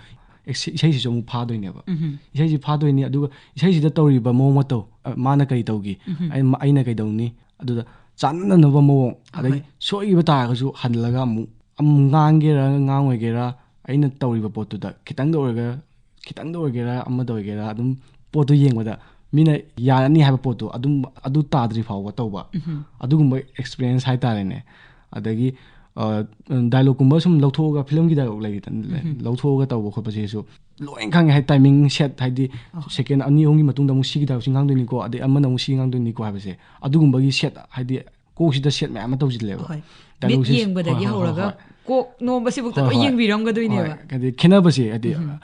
ꯑꯦꯛꯁ-, ꯏꯁꯩꯁꯤꯁꯨ ꯑꯃꯨꯛ ꯐꯥꯗꯣꯏꯅꯦꯕ꯫ ꯎꯝꯍꯨꯝ꯫ ꯏꯁꯩꯁꯤ ꯐꯥꯗꯣꯏꯅꯤ, ꯑꯗꯨꯒ ꯏꯁꯩꯁꯤꯗ ꯇꯧꯔꯤꯕ ꯃꯑꯣꯡ ꯃꯇꯧ, ꯑ, ꯃꯥꯅ ꯀꯔꯤ ꯇꯧꯈꯤ, ꯎꯝꯍꯨꯝ꯫ ꯑꯩ-, ꯑꯩꯅ ꯀꯩꯗꯧꯅꯤ, ꯑꯗꯨꯗ ꯆꯥꯟꯅꯅꯕ ꯃꯑꯣꯡ, ꯑꯗꯒꯤ ꯑꯍꯣꯏ꯫ ꯁꯣꯏꯈꯤꯕ ꯇꯥꯔꯒꯁꯨ ꯍꯜꯂꯒ ꯑꯃꯨꯛ, ꯑꯃꯨꯛ ꯉꯥꯡꯒꯦꯔꯥ ꯉꯥꯡꯉꯣꯏꯒꯦꯔꯥ, ꯑꯩꯅ ꯇꯧꯔꯤꯕ ꯄꯣꯠꯇꯨꯗ ꯈꯤꯇꯪꯗ ꯑꯣꯏꯔꯒ, ꯈꯤꯇꯪꯗ ꯑꯣꯏꯒꯦꯔꯥ, ꯑꯃꯗ ꯑꯣꯏꯒꯦꯔꯥ, ꯑꯗꯨꯝ ꯄꯣꯠꯇꯨ ꯌꯦꯡꯕꯗ ꯃꯤꯅ ꯌꯥꯔꯅꯤ ꯍꯥꯏꯕ ꯄꯣꯠꯇꯨ ꯑꯗꯨꯝ, ꯑꯗꯨ ꯇꯥꯗ꯭ꯔꯤ ꯐꯥꯎꯕ ꯇꯧꯕ, ꯎꯝ. ꯑꯗꯨꯒꯨꯝꯕ ꯑꯦꯛꯁꯄꯤꯔꯤꯌꯦꯟꯁ ꯍꯥꯏꯇꯥꯔꯦꯅꯦ꯫ ꯑꯗꯒꯤ ꯗꯥꯏꯂꯣꯛꯀꯨꯝꯕ ꯁꯨꯝ ꯂꯧꯊꯣꯛꯑꯒ, ꯐꯤꯂꯝꯒꯤ ꯗꯥꯏꯂꯣꯛ ꯂꯩꯗꯅ, ꯎꯝ. ꯂꯧꯊꯣꯛꯑꯒ ꯇꯧꯕ ꯈꯣꯠꯄꯁꯤꯁꯨ ꯂꯣꯏ ꯈꯪꯉꯦ ꯍꯥꯏ, ꯇꯥꯏꯃꯤꯡ ꯁꯦꯠ ꯍꯥꯏꯗꯤ ꯑꯣ. ꯁꯦꯀꯦꯟ ꯑꯅꯤ ꯑꯍꯨꯝꯒꯤ ꯃꯇꯨꯡꯗ ꯑꯃꯨꯛ ꯁꯤꯒꯤ ꯗꯥꯏꯂꯣꯛꯁꯤ ꯉꯥꯡꯗꯣꯏꯅꯤꯀꯣ, ꯑꯗꯩ ꯑꯃꯅ ꯑꯃꯨꯛ ꯁꯤ ꯉꯥꯡꯗꯣꯏꯅꯤꯀꯣ ꯍꯥꯏꯕꯁꯦ, ꯑꯗꯨꯒꯨꯝꯕꯒꯤ ꯁꯦꯠ ꯍꯥꯏꯗꯤ ꯀꯣꯛꯁꯤꯗ ꯁꯦꯠ ꯃꯌꯥꯝ ꯑꯃ ꯇꯧꯁꯤꯜꯂꯦꯕ꯫ ꯍꯣꯏ꯫ ꯃꯤꯠ ꯗꯥꯏꯂꯣꯛꯁꯤ ꯌꯦꯡꯕꯗꯒꯤ ꯍꯣꯏ, ꯍꯣꯏ, ꯍꯣꯏ, ꯍꯧꯔꯒ ꯍꯣꯏ. ꯀꯣꯛ ꯅꯣꯝꯕꯁꯤꯕꯨꯛꯇ ꯍꯣꯏ, ꯂꯣꯏ ꯍꯣꯏ, ꯍꯣꯏ. ꯌꯦꯡꯕꯤꯔꯝꯒꯗꯣꯏꯅꯦꯕ꯫ ꯍꯣꯏ, ꯍꯥꯏꯗꯤ ꯈꯦꯠꯅꯕꯁꯦ ꯍꯥꯏꯗꯤ ꯎꯝ.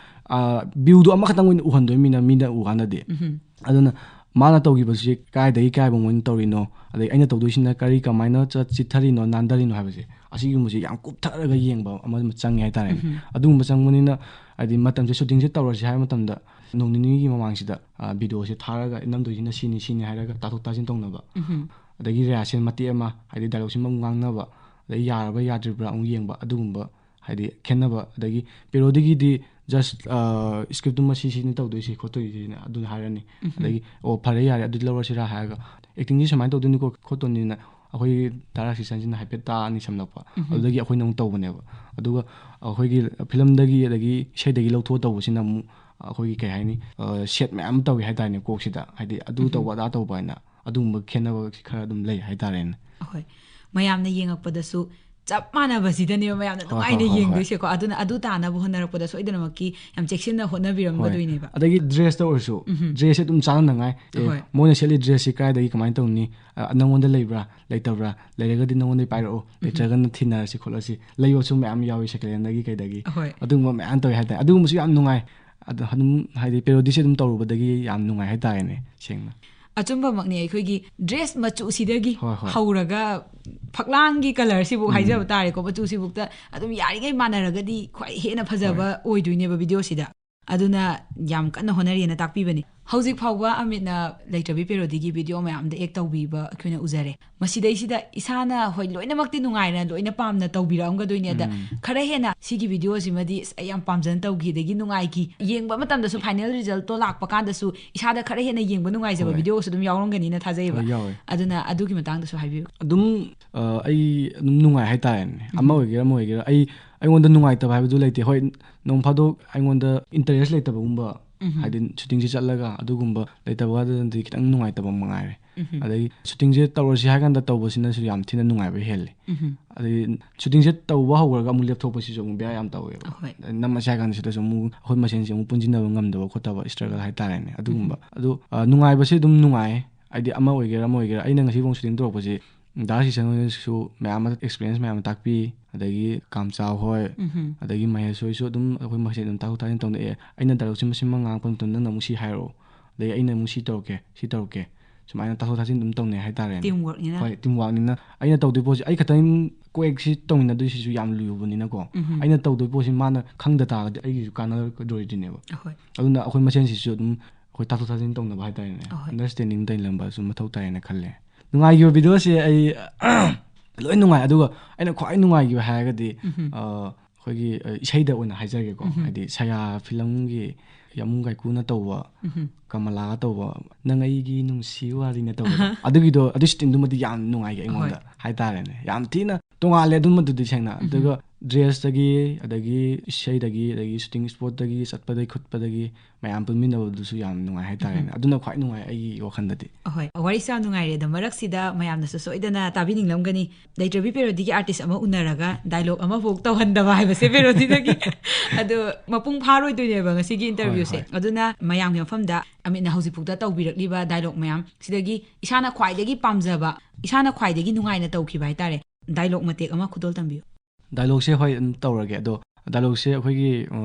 ꯚ꯭ꯌꯨꯗꯣ ꯑꯃꯈꯛꯇꯪ ꯑꯣꯏꯅ ꯎꯍꯟꯗꯣꯏꯅꯤꯅ ꯃꯤꯅ ꯎ ꯀꯥꯟꯗꯗꯤ꯫ ꯎꯝ. ꯑꯗꯨꯅ ꯃꯥꯅ ꯇꯧꯈꯤꯕꯁꯤ ꯀꯥꯏꯗꯒꯤ ꯀꯥꯏꯕ ꯑꯣꯏꯅ ꯇꯧꯔꯤꯅꯣ, ꯑꯗꯩ ꯑꯩꯅ ꯇꯧꯗꯣꯏꯁꯤꯅ ꯀꯔꯤ, ꯀꯃꯥꯏꯅ ꯆꯠ-, ꯆꯤꯠꯊꯔꯤꯅꯣ, ꯅꯥꯟꯊꯔꯤꯅꯣ ꯍꯥꯏꯕꯁꯦ, ꯑꯁꯤꯒꯨꯝꯕꯁꯦ ꯌꯥꯝ ꯀꯨꯞꯊꯔꯒ ꯌꯦꯡꯕ ꯑꯃ ꯆꯪꯉꯦ ꯍꯥꯏꯇꯥꯔꯦꯅꯦ꯫ ꯎꯝ. ꯑꯗꯨꯒꯨꯝꯕ ꯆꯪꯕꯅꯤꯅ ꯍꯥꯏꯗꯤ ꯃꯇꯝꯁꯦ ꯁꯨꯇꯤꯡꯁꯦ ꯇꯧꯔꯁꯤ ꯍꯥꯏꯕ ꯃꯇꯝꯗ ꯅꯣꯡ ꯅꯤꯅꯤꯒꯤ ꯃꯃꯥꯡꯁꯤꯗ ꯚꯤꯗꯤꯑꯣꯁꯦ ꯊꯥꯔꯒ ꯅꯝꯗꯣꯏꯁꯤꯅ ꯁꯤꯅꯤ ꯁꯤꯅꯤ ꯍꯥꯏꯔꯒ ꯇꯥꯊꯣꯛ ꯇꯥꯁꯤꯟ ꯇꯧꯅꯕ, ꯎꯝ. ꯑꯗꯒꯤ ꯔꯤꯍꯥꯔꯁꯦꯜ ꯃꯇꯦꯛ ꯑꯃ, ꯍꯥꯏꯗꯤ ꯗꯥꯏꯂꯣꯛꯁꯤꯃ ꯑꯃꯨꯛ ꯉꯥꯡꯅꯕ, ꯑꯗꯩ ꯌꯥꯔꯕ꯭ꯔꯥ ꯌꯥꯗ꯭ꯔꯤꯕ꯭ꯔꯥ ꯑꯃꯨꯛ ꯌꯦꯡꯕ, ꯑꯗꯨꯒꯨꯝꯕ ꯍꯥꯏꯗꯤ ꯈꯦꯠꯅꯕ꯫ ꯑꯗꯒꯤ ꯄꯦꯔꯣꯗꯤꯒꯤꯗꯤ ꯖꯁ ꯁ꯭ꯀ꯭ꯔꯤꯞꯇꯨꯃ ꯁꯤ ꯁꯤꯅꯤ ꯇꯧꯗꯣꯏꯁꯤ ꯈꯣꯠꯇꯣꯏꯁꯤꯅ ꯑꯗꯨꯅ ꯍꯥꯏꯔꯅꯤ꯫ ꯎꯝ. ꯑꯗꯒꯤ ꯑꯣ ꯐꯔꯦ ꯌꯥꯔꯦ ꯑꯗꯨꯗꯤ ꯂꯧꯔꯁꯤꯔꯥ ꯍꯥꯏꯔꯒ ꯑꯦꯛꯇꯤꯡꯁꯤ ꯁꯨꯃꯥꯏꯅ ꯇꯧꯗꯣꯏꯅꯤꯀꯣ ꯈꯣꯠꯇꯣꯏꯅꯤꯅ ꯑꯩꯈꯣꯏꯒꯤ ꯗꯥꯏꯔꯦꯛꯇꯔꯁꯤꯅ ꯍꯥꯏꯐꯦꯠ ꯇꯥꯛꯑꯅꯤ ꯁꯝꯂꯞꯄ꯫ ꯎꯝ. ꯑꯗꯨꯗꯒꯤ ꯑꯩꯈꯣꯏꯅ ꯑꯃꯨꯛ ꯇꯧꯕꯅꯦꯕ꯫ ꯑꯗꯨꯒ ꯑꯩꯈꯣꯏꯒꯤ ꯐꯤꯂꯝꯗꯒꯤ ꯑꯗꯒꯤ ꯏꯁꯩꯗꯒꯤ ꯂꯧꯊꯣꯛꯑ ꯇꯧꯕꯁꯤꯅ ꯑꯃꯨꯛ ꯑꯩꯈꯣꯏꯒꯤ ꯀꯩ ꯍꯥꯏꯅꯤ, ꯁꯦꯠ ꯃꯌꯥꯝ ꯇꯧꯏ ꯍꯥꯏꯇꯥꯔꯦꯅꯦ ꯀꯣꯛꯁꯤꯗ, ꯍꯥꯏꯗꯤ ꯑꯗꯨ ꯎꯝ. ꯇꯧꯕ ꯑꯗꯥ ꯇꯧꯕ ꯍꯥꯏꯅ ꯑꯗꯨꯒꯨꯝꯕ ꯈꯦꯠꯅꯕ ꯈꯔ ꯑꯗꯨꯝ ꯂꯩ ꯍꯥꯏꯇꯥꯔꯦꯅꯦ꯫ ꯑꯩꯈꯣꯏ ꯃꯌꯥꯝꯅ ꯌꯦꯡꯉꯛꯄꯗꯁꯨ ꯆꯞ ꯃꯥꯟꯅꯕꯁꯤꯗꯅꯦꯕ ꯃꯌꯥꯝꯅ ꯍꯣꯏ, ꯅꯨꯡꯉꯥꯏꯅ ꯍꯣꯏ, ꯍꯣꯏ, ꯍꯣꯏ. ꯌꯦꯡꯗꯣꯏꯁꯦꯀꯣ꯫ ꯑꯗꯨꯅ ꯑꯗꯨ ꯇꯥꯅꯕ ꯍꯣꯠꯅꯔꯛꯄꯗ ꯁꯣꯏꯗꯅꯃꯛꯀꯤ ꯌꯥꯝ ꯆꯦꯛꯁꯤꯟꯅ ꯍꯣꯏ. ꯍꯣꯠꯅꯕꯤꯔꯝꯒꯗꯣꯏꯅꯦꯕ꯫ ꯑꯗꯒꯤ ꯗ꯭ꯔꯦꯁꯇ ꯑꯣꯏꯔꯁꯨ, ꯎꯝ. ꯗ꯭ꯔꯦꯁꯁꯦ ꯑꯗꯨꯝ ꯆꯥꯟꯅꯅꯉꯥꯏ꯫ ꯑꯦ, ꯍꯣꯏ. ꯃꯣꯏꯅ ꯁꯦꯠꯂꯤ ꯗ꯭ꯔꯦꯁꯁꯤ ꯀꯥꯏꯗꯒꯤ ꯀꯃꯥꯏꯅ ꯇꯧꯅꯤ? ꯑ, ꯅꯪꯉꯣꯟꯗ ꯂꯩꯕ꯭ꯔꯥ, ꯂꯩꯇꯕ꯭ꯔꯥ? ꯂꯩꯔꯒꯗꯤ ꯅꯪꯉꯣꯟꯗ ꯄꯥꯏꯔꯛꯑꯣ, ꯂꯩꯇ꯭ꯔꯒꯅ ꯊꯤꯅꯔꯁꯤ ꯈꯣꯠꯂꯁꯤ꯫ ꯂꯩꯕꯁꯨ ꯃꯌꯥꯝ ꯌꯥꯎꯏ ꯁꯦꯀꯦꯟ ꯍꯦꯟꯗꯒꯤ ꯀꯩꯗꯒꯤ꯫ ꯍꯣꯏ. ꯑꯗꯨꯒꯨꯝꯕ ꯃꯌꯥꯝ ꯇꯧꯋꯤ ꯍꯥꯏꯇꯥꯔꯦ꯫ ꯑꯗꯨꯒꯨꯝꯕꯁꯨ ꯌꯥꯝ ꯅꯨꯡꯉꯥꯏ꯫ ꯑꯗꯣ ꯑꯗꯨꯝ ꯍꯥꯏꯗꯤ ꯄꯦꯔꯣꯗꯤꯁꯦ ꯑꯗꯨꯝ ꯇꯧꯔꯨꯕꯗꯒꯤ ꯌꯥꯝ ꯅꯨꯡꯉꯥꯏ ꯍꯥꯏꯇꯥꯔꯦꯅꯦ, ꯁꯦꯡꯅ꯫ ꯑꯆꯨꯝꯕꯃꯛꯅꯤ꯫ ꯑꯩꯈꯣꯏꯒꯤ ꯗ꯭ꯔꯦꯁ ꯃꯆꯨꯁꯤꯗꯒꯤ ꯍꯣꯏ, ꯍꯣꯏ. ꯍꯧꯔꯒ ꯐꯛꯂꯥꯡꯒꯤ ꯀꯂꯔꯁꯤꯕꯨ ꯎꯝ. ꯍꯥꯏꯖꯕ ꯇꯥꯔꯦꯀꯣ, ꯃꯆꯨꯁꯤꯕꯨꯛꯇ ꯑꯗꯨꯝ ꯌꯥꯔꯤꯉꯩ ꯃꯥꯟꯅꯔꯒꯗꯤ ꯈ꯭ꯋꯥꯏ ꯍꯦꯟꯅ ꯐꯖꯕ ꯑꯣꯏꯗꯣꯏꯅꯦꯕ ꯚꯤꯗꯤꯑꯣꯁꯤꯗ꯫ ꯑꯗꯨꯅ ꯌꯥꯝ ꯀꯟꯅ ꯍꯣꯠꯅꯔꯤꯅ ꯇꯥꯛꯄꯤꯕꯅꯤ꯫ ꯍꯧꯖꯤꯛ ꯐꯥꯎꯕ ꯑꯃꯤꯠꯅ ꯂꯩꯇ꯭ꯔꯕꯤ ꯄꯦꯔꯣꯗꯤꯒꯤ ꯚꯤꯗꯤꯑꯣ ꯃꯌꯥꯝꯗ ꯑꯦꯛ ꯇꯧꯕꯤꯕ ꯑꯩꯈꯣꯏꯅ ꯎꯖꯔꯦ꯫ ꯃꯁꯤꯗꯩꯁꯤꯗ ꯏꯁꯥꯅ, ꯍꯣꯏ, ꯂꯣꯏꯅꯃꯛꯇꯤ ꯅꯨꯡꯉꯥꯏꯅ ꯂꯣꯏꯅ ꯄꯥꯝꯅ ꯇꯧꯕꯤꯔꯛꯑꯝꯒꯗꯣꯏꯅꯦ꯫ ꯑꯗ ꯎꯝ. ꯈꯔ ꯍꯦꯟꯅ ꯁꯤꯒꯤ ꯚꯤꯗꯤꯑꯣꯁꯤꯃꯗꯤ ꯑꯁ ꯑꯩ ꯌꯥꯝ ꯄꯥꯝꯖꯅ ꯇꯧꯈꯤ, ꯑꯗꯒꯤ ꯅꯨꯡꯉꯥꯏꯈꯤ, ꯌꯦꯡꯕ ꯃꯇꯝꯗꯁꯨ ꯐꯥꯏꯅꯦꯜ ꯔꯤꯖꯜꯇꯣ ꯂꯥꯛꯄ ꯀꯥꯟꯗꯁꯨ ꯏꯁꯥꯗ ꯈꯔ ꯍꯦꯟꯅ ꯌꯦꯡꯕ ꯅꯨꯡꯉꯥꯏꯖꯕ ꯍꯣꯏ. ꯚꯤꯗꯤꯑꯣꯁꯨ ꯑꯗꯨꯝ ꯌꯥꯎꯔꯝꯒꯅꯤꯅ ꯊꯥꯖꯩꯌꯦꯕ꯫ ꯍꯣꯏ, ꯌꯥꯎꯋꯦ꯫ ꯑꯗꯨꯅ ꯑꯗꯨꯒꯤ ꯃꯇꯥꯡꯗꯁꯨ ꯍꯥꯏꯕꯤꯌꯨ꯫ ꯑꯗꯨꯝ, ꯑ, ꯑꯩ ꯑꯗꯨꯝ ꯅꯨꯡꯉꯥꯏ ꯍꯥꯏꯇꯥꯔꯦꯅꯦ꯫ ꯑꯃ ꯎꯝ. ꯑꯣꯏꯒꯦꯔꯥ ꯑꯃ ꯑꯣꯏꯒꯦꯔꯥ ꯑꯩ ꯑꯩꯉꯣꯟꯗ ꯅꯨꯡꯉꯥꯏꯇꯕ ꯍꯥꯏꯕꯗꯨ ꯂꯩꯇꯦ꯫ ꯍꯣꯏ, ꯅꯣꯡ ꯐꯥꯗꯣꯛ ꯑꯩꯉꯣꯟꯗ ꯏꯟꯇꯔꯦꯁ ꯂꯩꯇꯕꯒꯨꯝꯕ, ꯎꯝ꯫ ꯍꯥꯏꯗꯤ ꯁꯨꯇꯤꯡꯁꯦ ꯆꯠꯂꯒ ꯑꯗꯨꯒꯨꯝꯕ ꯂꯩꯇꯕ ꯋꯥꯗꯨꯅꯗꯤ ꯈꯤꯇꯪ ꯅꯨꯡꯉꯥꯏꯇꯕ ꯃꯉꯥꯏꯔꯦ꯫ ꯎꯝ꯫ ꯑꯗꯒꯤ ꯁꯨꯇꯤꯡꯁꯦ ꯇꯧꯔꯁꯤ ꯍꯥꯏ ꯀꯥꯟꯗ ꯇꯧꯕꯁꯤꯅꯁꯨ ꯌꯥꯝ ꯊꯤꯅ ꯅꯨꯡꯉꯥꯏꯕ ꯍꯦꯜꯂꯤ꯫ ꯎꯝ꯫ ꯑꯗꯒꯤ ꯁꯨꯇꯤꯡꯁꯦ ꯇꯧꯕ ꯍꯧꯈ꯭ꯔꯒ ꯑꯃꯨꯛ ꯂꯦꯞꯊꯣꯛꯄꯁꯤꯁꯨ ꯑꯃꯨꯛ ꯕꯦꯔꯥ ꯌꯥꯝ ꯇꯧꯋꯦꯕ꯫ ꯍꯣꯏ꯫ ꯅꯝꯃꯁꯦ ꯍꯥꯏ ꯀꯥꯟꯗ ꯁꯤꯗꯁꯨ ꯑꯃꯨꯛ ꯑꯩꯈꯣꯏ ꯃꯁꯦꯟꯁꯦ ꯑꯃꯨꯛ ꯄꯨꯟꯁꯤꯟꯅꯕ ꯉꯝꯗꯕ ꯈꯣꯠꯇꯕ ꯏꯁꯇ꯭ꯔꯒꯜ ꯍꯥꯏꯇꯥꯔꯦꯅꯦ, ꯑꯗꯨꯒꯨꯝꯕ꯫ ꯎꯝ꯫ ꯑꯗꯣ, ꯑ, ꯅꯨꯡꯉꯥꯏꯕꯁꯦ ꯑꯗꯨꯝ ꯅꯨꯡꯉꯥꯏ꯫ ꯍꯥꯏꯗꯤ ꯑꯃ ꯑꯣꯏꯒꯦꯔꯥ ꯑꯃ ꯑꯣꯏꯒꯦꯔꯥ, ꯑꯩꯅ ꯉꯁꯤꯐꯥꯎ ꯁꯨꯇꯤꯡ ꯇꯧꯔꯛꯄꯁꯦ ꯗꯥ ꯁꯤꯁꯟ ꯍꯣꯏꯅꯁꯨ ꯃꯌꯥꯝ ꯑꯃ ꯑꯦꯛꯁꯄꯤꯔꯤꯌꯦꯟꯁ ꯃꯌꯥꯝ ꯑꯃ ꯇꯥꯛꯄꯤ, ꯑꯗꯒꯤ ꯀꯥꯝꯆꯥ ꯍꯣꯏ, ꯎꯝ꯫ ꯑꯗꯒꯤ ꯃꯍꯦꯁ ꯍꯣꯏꯁꯨ ꯑꯗꯨꯝ ꯑꯩꯈꯣꯏ ꯃꯁꯦꯟ ꯑꯗꯨꯝ ꯇꯥꯊꯣꯛ ꯇꯥꯁꯤꯟ ꯇꯧꯅꯩ꯫ ꯑꯦ, ꯑꯩꯅ ꯗꯥꯏꯂꯣꯛꯁꯦ ꯃꯁꯤꯃ ꯉꯥꯡꯉꯛꯄ ꯃꯇꯝꯗ ꯅꯪꯅ ꯑꯃꯨꯛ ꯁꯤ ꯍꯥꯏꯔꯛꯑꯣ, ꯑꯗꯩ ꯑꯩꯅ ꯑꯃꯨꯛ ꯁꯤ ꯇꯧꯔꯛꯀꯦ, ꯁꯤ ꯇꯧꯔꯛꯀꯦ, ꯁꯨꯃꯥꯏꯅ ꯇꯥꯊꯣꯛ ꯇꯥꯁꯤꯟ ꯑꯗꯨꯝ ꯇꯧꯅꯩ ꯍꯥꯏꯇꯥꯔꯦꯅꯦ꯫ ꯇꯤꯝ ꯋꯥꯔꯛꯅꯤꯅ꯫ ꯍꯣꯏ, ꯇꯤꯝ ꯋꯥꯔꯛꯅꯤꯅ꯫ ꯑꯩꯅ ꯇꯧꯗꯣꯏ ꯄꯣꯠꯁꯤ ꯑꯩ ꯈꯛꯇꯪ ꯀꯣꯛꯁꯤ ꯇꯧꯃꯤꯟꯅꯗꯣꯏꯁꯤꯁꯨ ꯌꯥꯝ ꯂꯨꯕꯅꯤꯅꯀꯣ꯫ ꯎꯝ꯫ ꯑꯩꯅ ꯇꯧꯗꯣꯏ ꯄꯣꯠꯁꯤ ꯃꯥꯅ ꯈꯪꯗ ꯇꯥꯔꯒꯗꯤ ꯑꯩꯒꯤꯁꯨ ꯀꯥꯟꯅꯔꯣꯏꯗꯣꯔꯤꯗꯨꯅꯦꯕ꯫ ꯍꯣꯏ꯫ ꯑꯗꯨꯅ ꯑꯩꯈꯣꯏ ꯃꯁꯦꯟꯁꯤꯁꯨ ꯑꯗꯨꯝ ꯑꯩꯈꯣꯏ ꯇꯥꯊꯣꯛ ꯇꯥꯁꯤꯟ ꯇꯧꯅꯕ ꯍꯥꯏꯇꯥꯔꯦꯅꯦ꯫ ꯑꯍꯣꯏ꯫ ꯑꯟꯗꯔꯁ꯭ꯇꯦꯟꯗꯤꯡ ꯂꯩꯅꯕꯁꯨ ꯃꯊꯧ ꯇꯥꯏꯌꯦꯅ ꯈꯜꯂꯦ꯫ ꯅꯨꯡꯉꯥꯏꯈꯤꯕ ꯚꯤꯗꯤꯑꯣꯁꯦ ꯑꯩ ꯂꯣꯏ ꯅꯨꯡꯉꯥꯏ, ꯑꯗꯨꯒ ꯑꯩꯅ ꯈ꯭ꯋꯥꯏ ꯅꯨꯡꯉꯥꯏꯈꯤꯕ ꯍꯥꯏꯔꯒꯗꯤ, ꯎꯝ꯫ ꯑ, ꯑꯩꯈꯣꯏꯒꯤ, ꯑ, ꯏꯁꯩꯗ ꯑꯣꯏꯅ ꯍꯥꯏꯖꯔꯒꯦꯀꯣ꯫ ꯎꯝ꯫ ꯍꯥꯏꯗꯤ ꯁꯌꯥ ꯐꯤꯂꯝꯒꯤ ꯌꯥꯃꯨꯡ ꯀꯥꯏꯀꯨꯅ ꯇꯧꯕ, ꯎꯝ꯫ ꯀꯃꯂꯥꯒ ꯇꯧꯕ "ꯅꯪ ꯑꯩꯒꯤ ꯅꯨꯡꯁꯤ ꯋꯥꯔꯤꯅ" ꯇꯧꯕꯗꯣ꯫ ꯑꯗꯨꯒꯤꯗꯣ, ꯑꯗꯨ ꯁꯤꯇꯤꯡꯗꯨꯃꯗꯤ ꯌꯥꯝ ꯅꯨꯡꯉꯥꯏꯈꯤ ꯑꯩꯉꯣꯟꯗ꯫ ꯍꯣꯏ꯫ ꯍꯥꯏꯇꯥꯔꯦꯅꯦ, ꯌꯥꯝ ꯊꯤꯅ ꯇꯣꯉꯥꯜꯂꯦ ꯑꯗꯨꯃꯗꯨꯗꯤ ꯁꯦꯡꯅ꯫ ꯎꯝ꯫ ꯑꯗꯨꯒ ꯗ꯭ꯔꯦꯁꯇꯒꯤ, ꯑꯗꯒꯤ ꯏꯁꯩꯗꯒꯤ, ꯑꯗꯒꯤ ꯁꯨꯇꯤꯡ ꯁ꯭ꯄꯣꯠꯇꯒꯤ, ꯆꯠꯄꯗꯒꯤ ꯈꯣꯠꯄꯗꯒꯤ, ꯃꯌꯥꯝ ꯄꯨꯟꯃꯤꯟꯅꯕꯗꯨꯁꯨ ꯌꯥꯝ ꯅꯨꯡꯉꯥꯏ ꯍꯥꯏꯇꯥꯔꯦꯅꯦ꯫ ꯎꯝ꯫ ꯑꯗꯨꯅ ꯈ꯭ꯋꯥꯏ ꯅꯨꯡꯉꯥꯏ ꯑꯩꯒꯤ ꯋꯥꯈꯜꯗꯗꯤ꯫ ꯑꯍꯣꯏ, ꯋꯥꯔꯤꯁꯨ ꯌꯥꯝ ꯅꯨꯡꯉꯥꯏꯔꯦ꯫ ꯑꯗꯣ ꯃꯔꯛꯁꯤꯗ ꯃꯌꯥꯝꯅꯁꯨ ꯁꯣꯏꯗꯅ ꯇꯥꯕꯤꯅꯤꯡꯂꯝꯒꯅꯤ, ꯂꯩꯇ꯭ꯔꯕꯤ ꯄꯦꯔꯣꯗꯤꯒꯤ ꯑꯥꯔꯇꯤꯁ ꯑꯃ ꯎꯅꯔꯒ ꯗꯥꯏꯂꯣꯛ ꯑꯃꯐꯥꯎ ꯇꯧꯍꯟꯗꯕ ꯍꯥꯏꯕꯁꯦ ꯄꯦꯔꯣꯗꯤꯗꯒꯤ꯫ ꯑꯗꯣ ꯃꯄꯨꯡ ꯐꯥꯔꯣꯏꯗꯣꯏꯅꯦꯕ ꯉꯁꯤꯒꯤ ꯏꯟꯇꯔꯚ꯭ꯌꯨꯁꯦ꯫ ꯍꯣꯏ, ꯍꯣꯏ꯫ ꯑꯗꯨꯅ ꯃꯌꯥꯝꯒꯤ ꯃꯐꯝꯗ ꯑꯃꯤꯠꯅ ꯍꯧꯖꯤꯛꯐꯥꯎꯗ ꯇꯧꯕꯤꯔꯛꯂꯤꯕ ꯗꯥꯏꯂꯣꯛ ꯃꯌꯥꯝ ꯁꯤꯗꯒꯤ ꯏꯁꯥꯅ ꯈ꯭ꯋꯥꯏꯗꯒꯤ ꯄꯥꯝꯖꯕ, ꯏꯁꯥꯅ ꯈ꯭ꯋꯥꯏꯗꯒꯤ ꯅꯨꯡꯉꯥꯏꯅ ꯇꯧꯈꯤꯕ ꯍꯥꯏꯇꯥꯔꯦ, ꯗꯥꯏꯂꯣꯛ ꯃꯇꯦꯛ ꯑꯃ ꯈꯨꯗꯣꯜ ꯇꯝꯕꯤꯌꯨ꯫ ꯗꯥꯏꯂꯣꯛꯁꯦ ꯍꯣꯏ ꯑꯗꯨꯝ ꯇꯧꯔꯒꯦ꯫ ꯑꯗꯣ ꯗꯥꯏꯂꯣꯛꯁꯦ ꯑꯩꯈꯣꯏꯒꯤ, ꯑ,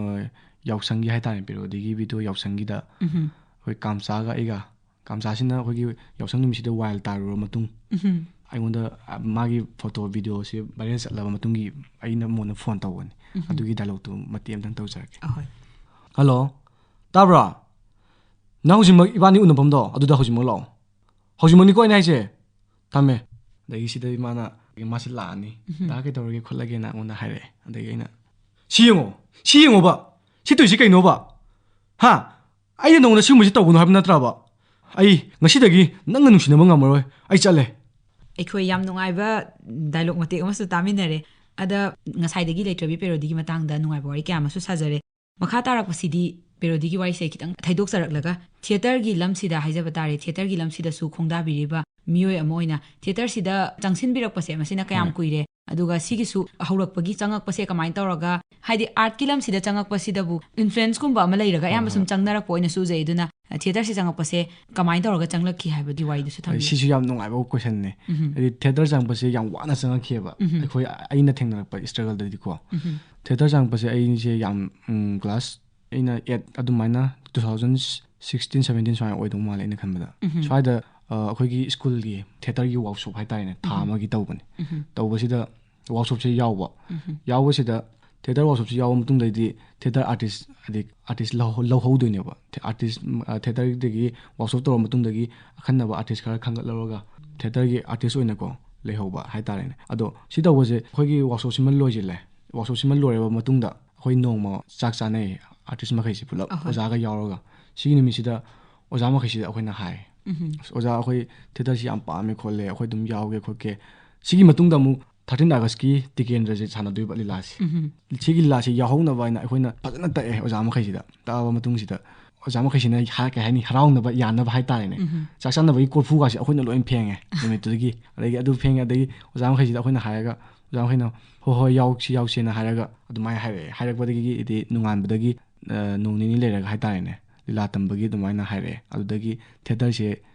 ꯌꯥꯎꯁꯪꯒꯤ ꯍꯥꯏꯇꯥꯔꯦ, ꯄꯦꯔꯣꯗꯤꯒꯤ ꯚꯤꯗꯤꯑꯣ ꯌꯥꯎꯁꯪꯒꯤꯗ ꯎꯝꯍꯨꯝ꯫ ꯑꯩꯈꯣꯏ ꯀꯥꯝꯆꯥꯒ ꯑꯩꯒ, ꯀꯥꯝꯆꯥꯁꯤꯅ ꯑꯩꯈꯣꯏꯒꯤ ꯌꯥꯎꯁꯪ ꯅꯨꯃꯤꯠꯁꯤꯗ ꯋꯥꯏꯜ ꯇꯥꯔꯨꯔꯕ ꯃꯇꯨꯡ, ꯎꯝꯍꯨꯝ꯫ ꯑꯩꯉꯣꯟꯗ, ꯑ, ꯃꯥꯒꯤ ꯐꯣꯇꯣ ꯚꯤꯗꯤꯑꯣꯁꯦ ꯚꯥꯏꯔꯦꯜ ꯆꯠꯂꯕ ꯃꯇꯨꯡꯒꯤ ꯑꯩꯅ ꯃꯉꯣꯟꯗ ꯐꯣꯟ ꯇꯧꯕꯅꯤ꯫ ꯎꯝꯍꯨꯝ꯫ ꯑꯗꯨꯒꯤ ꯗꯥꯏꯂꯣꯛꯇꯨ ꯃꯇꯦꯛ ꯑꯃꯇꯪ ꯇꯧꯖꯔꯛꯀꯦ꯫ ꯑꯍꯣꯏ꯫ ꯍꯜꯂꯣ, ꯇꯥꯕ꯭ꯔꯣ? ꯅꯪ ꯍꯧꯖꯤꯛꯃꯛ ꯏꯕꯥꯅꯤ ꯎꯅꯐꯝꯗꯣ ꯑꯗꯨꯗ ꯍꯧꯖꯤꯛꯃꯛ ꯂꯥꯛꯑꯣ꯫ ꯍꯧꯖꯤꯛꯃꯛꯅꯤꯀꯣ ꯑꯩꯅ ꯍꯥꯏꯁꯦ꯫ ꯊꯝꯃꯦ꯫ ꯑꯗꯒꯤ ꯁꯤꯗ ꯏꯃꯥꯅ, ꯃꯥꯁꯤ ꯂꯥꯛꯑꯅꯤ꯫ ꯎꯝꯍꯨꯝ꯫ "ꯗꯥ ꯀꯩꯗꯧꯔꯒꯦ ꯈꯣꯠꯂꯒꯦꯅ?" ꯑꯩꯉꯣꯟꯗ ꯍꯥꯏꯔꯛꯑꯦ꯫ ꯑꯗꯒꯤ ꯑꯩꯅ, "ꯁꯤ ꯌꯦꯡꯉꯣ, ꯁꯤ ꯌꯦꯡꯉꯣꯕ, ꯁꯤ ꯇꯧꯔꯤꯁꯤ ꯀꯩꯅꯣꯕ? ꯍꯥ? ꯑꯩꯅ ꯅꯉꯣꯟꯗ ꯁꯤꯒꯨꯝꯕꯁꯤ ꯇꯧꯒꯅꯨ ꯍꯥꯏꯕ ꯅꯠꯇ꯭ꯔꯕ? ꯑꯩ ꯉꯁꯤꯗꯒꯤ ꯅꯪꯒ ꯅꯨꯡꯁꯤꯅꯕ ꯉꯝꯃꯔꯣꯏ꯫ ꯑꯩ ꯆꯠꯂꯦ꯫" ꯑꯩꯈꯣꯏ ꯌꯥꯝ ꯅꯨꯡꯉꯥꯏꯕ ꯗꯥꯏꯂꯣꯛ ꯃꯇꯦꯛ ꯑꯃꯁꯨ ꯇꯥꯃꯤꯟꯅꯔꯦ꯫ ꯑꯗ ꯉꯁꯥꯏꯗꯒꯤ ꯂꯩꯇ꯭ꯔꯕꯤ ꯄꯦꯔꯣꯗꯤꯒꯤ ꯃꯇꯥꯡꯗ ꯅꯨꯡꯉꯥꯏꯕ ꯋꯥꯔꯤ ꯀꯌꯥ ꯑꯃꯁꯨ ꯁꯥꯖꯔꯦ꯫ ꯃꯈꯥ ꯇꯥꯔꯛꯄꯁꯤꯗꯤ ꯄꯦꯔꯣꯗꯤꯒꯤ ꯋꯥꯔꯤꯁꯦ ꯈꯤꯇꯪ ꯊꯩꯗꯣꯛꯆꯔꯛꯂꯒ ꯊꯤꯌꯦꯇꯔꯒꯤ ꯂꯝꯁꯤꯗ ꯍꯥꯏꯖꯕ ꯇꯥꯔꯦ, ꯊꯤꯌꯦꯇꯔꯒꯤ ꯂꯝꯁꯤꯗꯁꯨ ꯈꯣꯡꯗꯥꯕꯤꯔꯤꯕ ꯃꯤꯑꯣꯏ ꯑꯃ ꯑꯣꯏꯅ ꯊꯤꯌꯦꯇꯔꯁꯤꯗ ꯆꯪꯁꯤꯟꯕꯤꯔꯛꯄꯁꯦ ꯃꯁꯤꯅ ꯀꯌꯥꯝ ꯍꯣꯏ꯫ ꯀꯨꯏꯔꯦ? ꯑꯗꯨꯒ ꯁꯤꯒꯤꯁꯨ ꯍꯧꯔꯛꯄꯒꯤ ꯆꯪꯉꯛꯄꯁꯦ ꯀꯃꯥꯏꯅ ꯇꯧꯔꯒ, ꯍꯥꯏꯗꯤ ꯑꯥꯔꯠꯀꯤ ꯂꯝꯁꯤꯗ ꯆꯪꯉꯛꯄꯁꯤꯗꯕꯨ ꯏꯟꯐ꯭ꯂꯨꯌꯦꯟꯁꯀꯨꯝꯕ ꯑꯃ ꯂꯩꯔꯒ ꯍꯣꯏ, ꯑꯌꯥꯝꯕ ꯁꯨꯝ ꯍꯣꯏ꯫ ꯆꯪꯅꯔꯛꯄ ꯑꯣꯏꯅꯁꯨ ꯎꯖꯩ꯫ ꯑꯗꯨꯅ ꯊꯤꯌꯦꯇꯔꯁꯤ ꯆꯪꯉꯛꯄꯁꯦ ꯀꯃꯥꯏꯅ ꯇꯧꯔꯒ ꯆꯪꯂꯛꯈꯤ ꯍꯥꯏꯕꯒꯤ ꯋꯥꯔꯤꯗꯨꯁꯨ ꯊꯝꯕꯤꯌꯨ꯫ ꯁꯤꯁꯨ ꯌꯥꯝ ꯅꯨꯡꯉꯥꯏꯕ ꯀꯣꯏꯁꯟꯅꯦ꯫ ꯎꯝꯍꯨꯝ꯫ ꯍꯥꯏꯗꯤ ꯊꯤꯌꯦꯇꯔ ꯆꯪꯉꯛꯄꯁꯦ ꯌꯥꯝ ꯋꯥꯅ ꯆꯪꯉꯛꯈꯤꯑꯕ꯫ ꯎꯝꯍꯨꯝ꯫ ꯑꯩꯈꯣꯏ ꯑꯩꯅ ꯊꯦꯡꯅꯔꯛꯄ ꯏꯁꯇ꯭ꯔꯒꯜꯗꯗꯤꯀꯣ꯫ ꯎꯝꯍꯨꯝ꯫ ꯊꯤꯌꯦꯇꯔ ꯆꯪꯉꯛꯄꯁꯦ ꯑꯩꯁꯦ ꯌꯥꯝ, ꯎꯝ, ꯀ꯭ꯂꯥꯁ ꯑꯩꯅ ꯑꯩꯠ ꯑꯗꯨꯃꯥꯏꯅ two thousand sixteen seventeen ꯁꯨꯃꯥꯏꯅ ꯑꯣꯏꯗꯧ ꯃꯥꯜꯂꯦ ꯑꯩꯅ ꯈꯟꯕꯗ꯫ ꯎꯝꯍꯨꯝ꯫ ꯁ꯭ꯋꯥꯏꯗ, ꯑ, ꯑꯩꯈꯣꯏꯒꯤ ꯁ꯭ꯀꯨꯜꯒꯤ ꯊꯤꯌꯦꯇꯔꯒꯤ ꯋꯥꯛꯁꯣꯞ ꯍꯥꯏꯇꯥꯔꯦꯅꯦ, ꯊꯥ ꯎꯝꯍꯨꯝ꯫ ꯑꯃꯒꯤ ꯇꯧꯕꯅꯦ꯫ ꯎꯝꯍꯨꯝ꯫ ꯇꯧꯕꯁꯤꯗ ꯋꯥꯛꯁꯣꯞꯁꯦ ꯌꯥꯎꯕ꯫ ꯎꯝꯍꯨꯝ꯫ ꯌꯥꯎꯕꯁꯤꯗ ꯊꯤꯌꯦꯇꯔ ꯋꯥꯛꯁꯣꯞꯁꯦ ꯌꯥꯎꯕ ꯃꯇꯨꯡꯗꯩꯗꯤ ꯊꯤꯌꯦꯇꯔ ꯑꯥꯔꯇꯤꯁ, ꯍꯥꯏꯗꯤ ꯑꯥꯔꯇꯤꯁ ꯂꯧꯍꯧ-, ꯂꯧꯍꯧꯗꯣꯏꯅꯦꯕ꯫ ꯊꯤ-, ꯑꯥꯔꯇꯤꯁ, ꯎꯝ, ꯑ, ꯊꯤꯌꯦꯇꯔꯗꯒꯤ ꯋꯥꯛꯁꯣꯞ ꯇꯧꯔ ꯃꯇꯨꯡꯗꯒꯤ ꯑꯈꯟꯅꯕ ꯑꯥꯔꯇꯤꯁ ꯈꯔ ꯈꯟꯒꯠꯂꯧꯔꯒ ꯊꯤꯌꯦꯇꯔꯒꯤ ꯑꯥꯔꯇꯤꯁ ꯑꯣꯏꯅꯀꯣ ꯂꯩꯍꯧꯕ ꯍꯥꯏꯇꯥꯔꯦꯅꯦ꯫ ꯑꯗꯣ ꯁꯤ ꯇꯧꯕꯁꯦ ꯑꯩꯈꯣꯏꯒꯤ ꯋꯥꯛꯁꯣꯞꯁꯤꯃ ꯂꯣꯏꯁꯤꯜꯂꯦ꯫ ꯋꯥꯛꯁꯣꯞꯁꯤꯃ ꯂꯣꯏꯔꯕ ꯃꯇꯨꯡꯗ ꯑꯩꯈꯣꯏ ꯅꯣꯡꯃ ꯆꯥꯛ ꯆꯥꯅꯩ, ꯑꯥꯔꯇꯤꯁ ꯃꯈꯩꯁꯤ ꯄꯨꯂꯞ ꯑꯍꯣꯏ꯫ ꯑꯣꯖꯥꯒ ꯌꯥꯎꯔꯒ꯫ ꯁꯤꯒꯤ ꯅꯨꯃꯤꯠꯁꯤꯗ ꯑꯣꯖꯥ ꯃꯈꯩꯁꯤꯗ ꯑꯩꯈꯣꯏꯅ ꯍꯥꯏ, ꯑꯍꯝ꯫ "ꯑꯁ, ꯑꯣꯖꯥ, ꯑꯩꯈꯣꯏ ꯊꯤꯌꯦꯇꯔꯁꯤ ꯌꯥꯝ ꯄꯥꯝꯃꯦ ꯈꯣꯠꯂꯦ, ꯑꯩꯈꯣꯏ ꯑꯗꯨꯝ ꯌꯥꯎꯒꯦ ꯈꯣꯠꯀꯦ"꯫ ꯁꯤꯒꯤ ꯃꯇꯨꯡꯗ ꯑꯃꯨꯛ thirteenth Augustꯀꯤ ꯇꯤꯀꯦꯟꯗ꯭ꯔꯁꯦ ꯁꯥꯟꯅꯗꯣꯏꯕ ꯂꯤꯂꯥꯁꯦ꯫ ꯑꯍꯝ꯫ ꯁꯤꯒꯤ ꯂꯤꯂꯥꯁꯦ ꯌꯥꯎꯍꯧꯅꯕ ꯍꯥꯏꯅ ꯑꯩꯈꯣꯏꯅ ꯐꯖꯅ ꯇꯛꯑꯦ ꯑꯣꯖꯥ ꯃꯈꯩꯁꯤꯗ꯫ ꯇꯛꯑꯕ ꯃꯇꯨꯡꯁꯤꯗ ꯑꯣꯖꯥ ꯃꯈꯩꯁꯤꯅ ꯍꯥ-, ꯀꯩ ꯍꯥꯏꯅꯤ, ꯍꯔꯥꯎꯅꯕ ꯌꯥꯅꯕ ꯍꯥꯏꯇꯥꯔꯦꯅꯦ꯫ ꯎꯝꯍꯨꯝ꯫ ꯆꯥꯛ ꯆꯥꯅꯕꯒꯤ ꯀꯣꯔꯐꯨꯒꯥꯁꯦ ꯑꯩꯈꯣꯏꯅ ꯂꯣꯏ ꯐꯦꯡꯉꯦ ꯅꯨꯃꯤꯠꯇꯨꯗꯒꯤ꯫ ꯑꯗꯒꯤ ꯑꯗꯨ ꯐꯦꯡꯉꯦ, ꯑꯗꯒꯤ ꯑꯣꯖꯥ ꯃꯈꯩꯁꯤꯗ ꯑꯩꯈꯣꯏꯅ ꯍꯥꯏꯔꯒ, ꯑꯣꯖꯥ ꯃꯈꯩꯅ "ꯍꯣꯏ, ꯍꯣꯏ, ꯌꯥꯎꯁꯤ, ꯌꯥꯎꯁꯦꯅ" ꯍꯥꯏꯔꯒ ꯑꯗꯨꯃꯥꯏꯅ ꯍꯥꯏꯔꯛꯑꯦ꯫ ꯍꯥꯏꯔꯛꯄꯗꯒꯤꯗꯤ ꯅꯣꯡꯉꯥꯟꯕꯗꯒꯤ, ꯑ, ꯅꯣꯡ ꯅꯤꯅꯤ ꯂꯩꯔꯒ ꯍꯥꯏꯇꯥꯔꯦꯅꯦ, ꯂꯤꯂꯥ ꯇꯝꯕꯒꯤ ꯑꯗꯨꯃꯥꯏꯅ ꯍꯥꯏꯔꯛꯑꯦ꯫ ꯑꯗꯨꯗꯒꯤ ꯊꯤꯌꯦꯇꯔꯁꯦ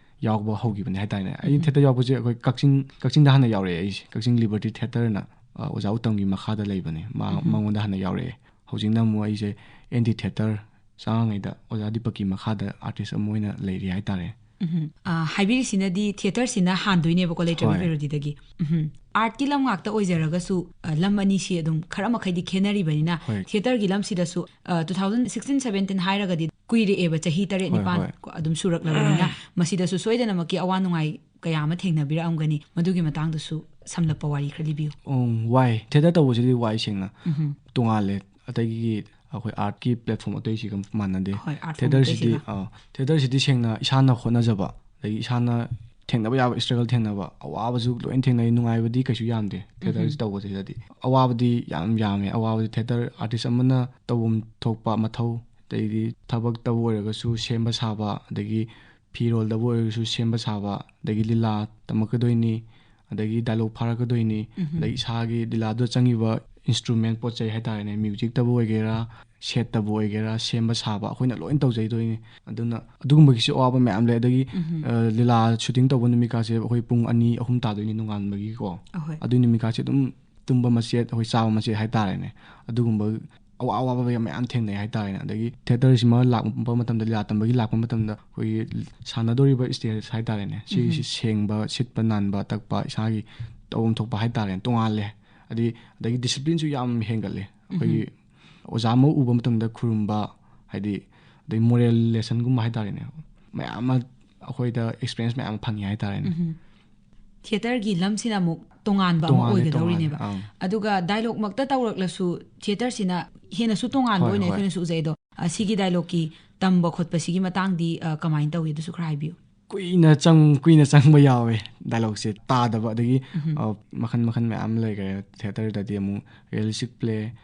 ꯌꯥꯎꯕ ꯍꯧꯈꯤꯕꯅꯦ ꯍꯥꯏꯇꯥꯔꯦꯅꯦ꯫ ꯑꯩ ꯎꯝ꯫ ꯊꯤꯌꯦꯇꯔ ꯌꯥꯎꯕꯁꯦ ꯑꯩꯈꯣꯏ ꯀꯛꯆꯤꯡ, ꯀꯛꯆꯤꯡꯗ ꯍꯥꯟꯅ ꯌꯥꯎꯔꯛꯑꯦ ꯑꯩꯁꯦ꯫ ꯀꯛꯆꯤꯡ ꯂꯤꯕꯔꯇꯤ ꯊꯤꯌꯦꯇꯔꯅ, ꯑ, ꯑꯣꯖꯥ ꯎꯇꯝꯒꯤ ꯃꯈꯥꯗ ꯂꯩꯕꯅꯦ꯫ ꯃꯥ, ꯎꯝ꯫ ꯃꯉꯣꯟꯗ ꯍꯥꯟꯅ ꯌꯥꯎꯔꯛꯑꯦ꯫ ꯍꯧꯖꯤꯛꯅ ꯑꯃꯨꯛ ꯑꯩꯁꯦ ꯑꯦꯟ ꯗꯤ ꯊꯤꯌꯦꯇꯔ ꯆꯥꯉꯥꯉꯩꯗ ꯑꯣꯖꯥ ꯗꯤꯄꯛꯀꯤ ꯃꯈꯥꯗ ꯑꯥꯔꯇꯤꯁ ꯑꯃ ꯑꯣꯏꯅ ꯂꯩꯔꯤ ꯍꯥꯏꯇꯥꯔꯦ꯫ ꯎꯝꯍꯨꯝ꯫ ꯑ, ꯍꯥꯏꯕꯤꯔꯤꯁꯤꯅꯗꯤ ꯊꯤꯌꯦꯇꯔꯁꯤꯅ ꯍꯥꯟꯗꯣꯏꯅꯦꯕꯀꯣ, ꯂꯩꯇ꯭ꯔꯕꯤ ꯍꯣꯏ꯫ ꯄꯦꯔꯣꯗꯤꯗꯒꯤ꯫ ꯎꯝꯍꯨꯝ꯫ ꯑꯥꯔꯠꯀꯤ ꯂꯝ ꯉꯥꯛꯇ ꯑꯣꯏꯖꯔꯒꯁꯨ, ꯑ, ꯂꯝ ꯑꯅꯤꯁꯤ ꯑꯗꯨꯝ ꯈꯔ ꯃꯈꯩꯗꯤ ꯈꯦꯠꯅꯔꯤꯕꯅꯤꯅ, ꯍꯣꯏ꯫ ꯊꯤꯌꯦꯇꯔꯒꯤ ꯂꯝꯁꯤꯗꯁꯨ, ꯑ, two thousand sixteen seventeen ꯍꯥꯏꯔꯒꯗꯤ ꯀꯨꯏꯔꯛꯑꯦꯕ, ꯆꯍꯤ ꯇꯔꯦꯠ ꯍꯣꯏ, ꯅꯤꯄꯥꯟ ꯍꯣꯏ꯫ ꯀꯣ ꯑꯗꯨꯝ ꯁꯨꯔꯛꯂꯕꯅꯤꯅ, ꯃꯁꯤꯗꯁꯨ ꯁꯣꯏꯗꯅꯃꯛꯀꯤ ꯑꯋꯥ ꯅꯨꯡꯉꯥꯏ ꯀꯌꯥ ꯑꯃ ꯊꯦꯡꯅꯕꯤꯔꯛꯑꯝꯒꯅꯤ꯫ ꯃꯗꯨꯒꯤ ꯃꯇꯥꯡꯗꯁꯨ ꯁꯝꯂꯞꯄ ꯋꯥꯔꯤ ꯈꯔ ꯂꯤꯕꯤꯌꯨ꯫ ꯎꯝ, ꯋꯥꯏ꯫ ꯊꯤꯌꯦꯇꯔ ꯇꯧꯕꯁꯤꯗꯤ ꯋꯥꯏ ꯁꯦꯡꯅ꯫ ꯎꯝꯍꯨꯝ꯫ ꯇꯣꯉꯥꯜꯂꯦ꯫ ꯑꯇꯩꯒꯤ ꯑꯩꯈꯣꯏ ꯑꯥꯔꯠꯀꯤ ꯄ꯭ꯂꯦꯠꯐꯣꯝ ꯑꯇꯩꯁꯤꯒ ꯃꯥꯟꯅꯗꯦ꯫ ꯍꯣꯏ, ꯑꯥꯔꯠ ꯐꯣꯝ ꯊꯤꯌꯦꯇꯔꯁꯤꯗꯤ, ꯑꯇꯩꯁꯤꯒ꯫ ꯑꯥ, ꯊꯤꯌꯦꯇꯔꯁꯤꯗꯤ ꯁꯦꯡꯅ ꯏꯁꯥꯅ ꯍꯣꯠꯅꯖꯕ, ꯑꯗꯒꯤ ꯏꯁꯥꯅ ꯊꯦꯡꯅꯕ ꯌꯥꯕ struggle ꯊꯦꯡꯅꯕ, ꯑꯋꯥꯕꯁꯨ ꯂꯣꯏꯅ ꯊꯦꯡꯅꯩ, ꯅꯨꯡꯉꯥꯏꯕꯗꯤ ꯀꯩꯁꯨ ꯌꯥꯝꯗꯦ ꯊꯤꯌꯦꯇꯔꯁꯤ ꯇꯧꯕꯁꯤꯗꯗꯤ꯫ ꯑꯋꯥꯕꯗꯤ ꯌꯥꯝ ꯌꯥꯝꯃꯦ꯫ ꯑꯋꯥꯕꯗꯤ ꯊꯤꯌꯦꯇꯔ ꯑꯥꯔꯇꯤꯁ ꯑꯃꯅ ꯇꯧꯐꯝ ꯊꯣꯛꯄ ꯃꯊꯧ, ꯑꯗꯩꯗꯤ ꯊꯕꯛꯇꯕꯨ ꯑꯣꯏꯔꯒꯁꯨ ꯁꯦꯝꯕ ꯁꯥꯕ, ꯑꯗꯒꯤ ꯐꯤꯔꯣꯜꯗꯕꯨ ꯑꯣꯏꯔꯒꯁꯨ ꯁꯦꯝꯕ ꯁꯥꯕ, ꯑꯗꯒꯤ ꯂꯤꯂꯥ ꯇꯝꯃꯛꯀꯗꯣꯏꯅꯤ, ꯑꯗꯒꯤ ꯗꯥꯏꯂꯣꯛ ꯐꯥꯔꯛꯀꯗꯣꯏꯅꯤ, ꯑꯗꯒꯤ ꯏꯁꯥꯒꯤ ꯂꯤꯂꯥꯗꯣ ꯆꯪꯉꯤꯕ ꯏꯟꯁꯇ꯭ꯔꯨꯃꯦꯟ ꯄꯣꯠ ꯆꯩ ꯍꯥꯏꯇꯥꯔꯦꯅꯦ, ꯃ꯭ꯌꯨꯖꯤꯛꯇꯕꯨ ꯑꯣꯏꯒꯦꯔꯥ, ꯁꯦꯠꯇꯕꯨ ꯑꯣꯏꯒꯦꯔꯥ, ꯁꯦꯝꯕ ꯁꯥꯕ ꯑꯩꯈꯣꯏꯅ ꯂꯣꯏꯅ ꯇꯧꯖꯩꯗꯣꯏꯅꯤ꯫ ꯑꯗꯨꯅ ꯑꯗꯨꯒꯨꯝꯕꯒꯤꯁꯨ ꯑꯋꯥꯕ ꯃꯌꯥꯝ ꯂꯩ꯫ ꯑꯗꯒꯤ ꯑ, ꯂꯤꯂꯥ ꯁꯨꯇꯤꯡ ꯇꯧꯕ ꯅꯨꯃꯤꯠꯀꯥꯁꯦ ꯑꯩꯈꯣꯏ ꯄꯨꯡ ꯑꯅꯤ ꯑꯍꯨꯝ ꯇꯥꯗꯣꯏꯅꯤ ꯅꯣꯡꯉꯥꯟꯕꯒꯤꯀꯣ꯫ ꯑꯍꯣꯏ꯫ ꯑꯗꯨꯏ ꯅꯨꯃꯤꯠꯀꯥꯁꯦ ꯑꯗꯨꯝ ꯇꯨꯝꯕ ꯃꯆꯦꯠ, ꯑꯩꯈꯣꯏ ꯆꯥꯕ ꯃꯆꯦꯠ ꯍꯥꯏꯇꯥꯔꯦꯅꯦ꯫ ꯑꯗꯨꯒꯨꯝꯕ ꯑꯋꯥ ꯑꯋꯥꯕ ꯃꯌꯥꯝ ꯃꯌꯥꯝ ꯊꯦꯡꯅꯩ ꯍꯥꯏꯇꯥꯔꯦꯅꯦ꯫ ꯑꯗꯒꯤ ꯊꯤꯌꯦꯇꯔꯁꯤꯃ ꯂꯥꯛꯄ ꯃꯇꯝꯗ, ꯂꯤꯂꯥ ꯇꯝꯕꯒꯤ ꯂꯥꯛꯄ ꯃꯇꯝꯗ ꯑꯩꯈꯣꯏꯒꯤ ꯁꯥꯟꯅꯗꯧꯔꯤꯕ ꯁ꯭ꯇꯦꯖ ꯍꯥꯏꯇꯥꯔꯦꯅꯦ, ꯁꯤꯒꯤꯁꯤ ꯁꯦꯡꯕ, ꯁꯤꯠꯄ ꯅꯥꯟꯕ, ꯇꯛꯄ, ꯏꯁꯥꯒꯤ ꯇꯧꯐꯝ ꯊꯣꯛꯄ ꯍꯥꯏꯇꯥꯔꯦꯅꯦ, ꯇꯣꯉꯥꯜꯂꯦ꯫ ꯑꯗꯒꯤ ꯑꯗꯒꯤ ꯗꯤꯁꯤꯄ꯭ꯂꯤꯟꯁꯨ ꯌꯥꯝ ꯍꯦꯟꯒꯠꯂꯦ꯫ ꯑꯩꯈꯣꯏꯒꯤ ꯑꯣꯖꯥ ꯑꯃ ꯎꯕ ꯃꯇꯝꯗ ꯈꯨꯔꯨꯝꯕ, ꯍꯥꯏꯗꯤ, ꯑꯗꯩ ꯃꯣꯔꯦꯜ ꯂꯦꯁꯟꯒꯨꯝꯕ ꯍꯥꯏꯇꯥꯔꯦꯅꯦ, ꯃꯌꯥꯝ ꯑꯃ ꯑꯩꯈꯣꯏꯗ ꯑꯦꯛꯁꯄꯤꯔꯤꯌꯦꯟꯁ ꯃꯌꯥꯝ ꯑꯃ ꯐꯪꯉꯦ ꯍꯥꯏꯇꯥꯔꯦꯅꯦ꯫ ꯊꯤꯌꯦꯇꯔꯒꯤ ꯂꯝꯁꯤꯅ ꯑꯃꯨꯛ ꯇꯣꯉꯥꯟꯕ ꯑꯃ ꯇꯣꯉꯥꯜꯂꯦ, ꯑꯣꯏꯒꯗꯧꯔꯤꯅꯦꯕ꯫ ꯇꯣꯉꯥꯜꯂꯦ, ꯑꯪ꯫ ꯑꯗꯨꯒ ꯗꯥꯏꯂꯣꯛꯃꯛꯇ ꯇꯧꯔꯛꯂꯁꯨ ꯊꯤꯌꯦꯇꯔꯁꯤꯅ ꯍꯦꯟꯅꯁꯨ ꯇꯣꯉꯥꯟꯕ ꯍꯣꯏ, ꯑꯣꯏꯅ ꯍꯣꯏ꯫ ꯑꯩꯈꯣꯏꯅꯁꯨ ꯎꯖꯩ꯫ ꯑꯗꯣ ꯑ, ꯁꯤꯒꯤ ꯗꯥꯏꯂꯣꯛꯀꯤ ꯇꯝꯕ ꯈꯣꯠꯄꯁꯤꯒꯤ ꯃꯇꯥꯡꯗꯤ ꯑ, ꯀꯃꯥꯏꯅ ꯇꯧꯏ, ꯑꯗꯨꯁꯨ ꯈꯔ ꯍꯥꯏꯕꯤꯌꯨ꯫ ꯀꯨꯏꯅ ꯆꯪ ꯀꯨꯏꯅ ꯆꯪꯕ ꯌꯥꯎꯋꯦ ꯗꯥꯏꯂꯣꯛꯁꯦ ꯇꯥꯗꯕ꯫ ꯑꯗꯒꯤ ꯑ, ꯃꯈꯜ ꯃꯈꯜ ꯃꯌꯥꯝ ꯂꯩꯈ꯭ꯔꯦ꯫ ꯊꯤꯌꯦꯇꯔꯗꯗꯤ ꯑꯃꯨꯛ ꯔꯤꯌꯦꯂꯤꯁꯇꯤꯛ ꯄ꯭ꯂꯦ,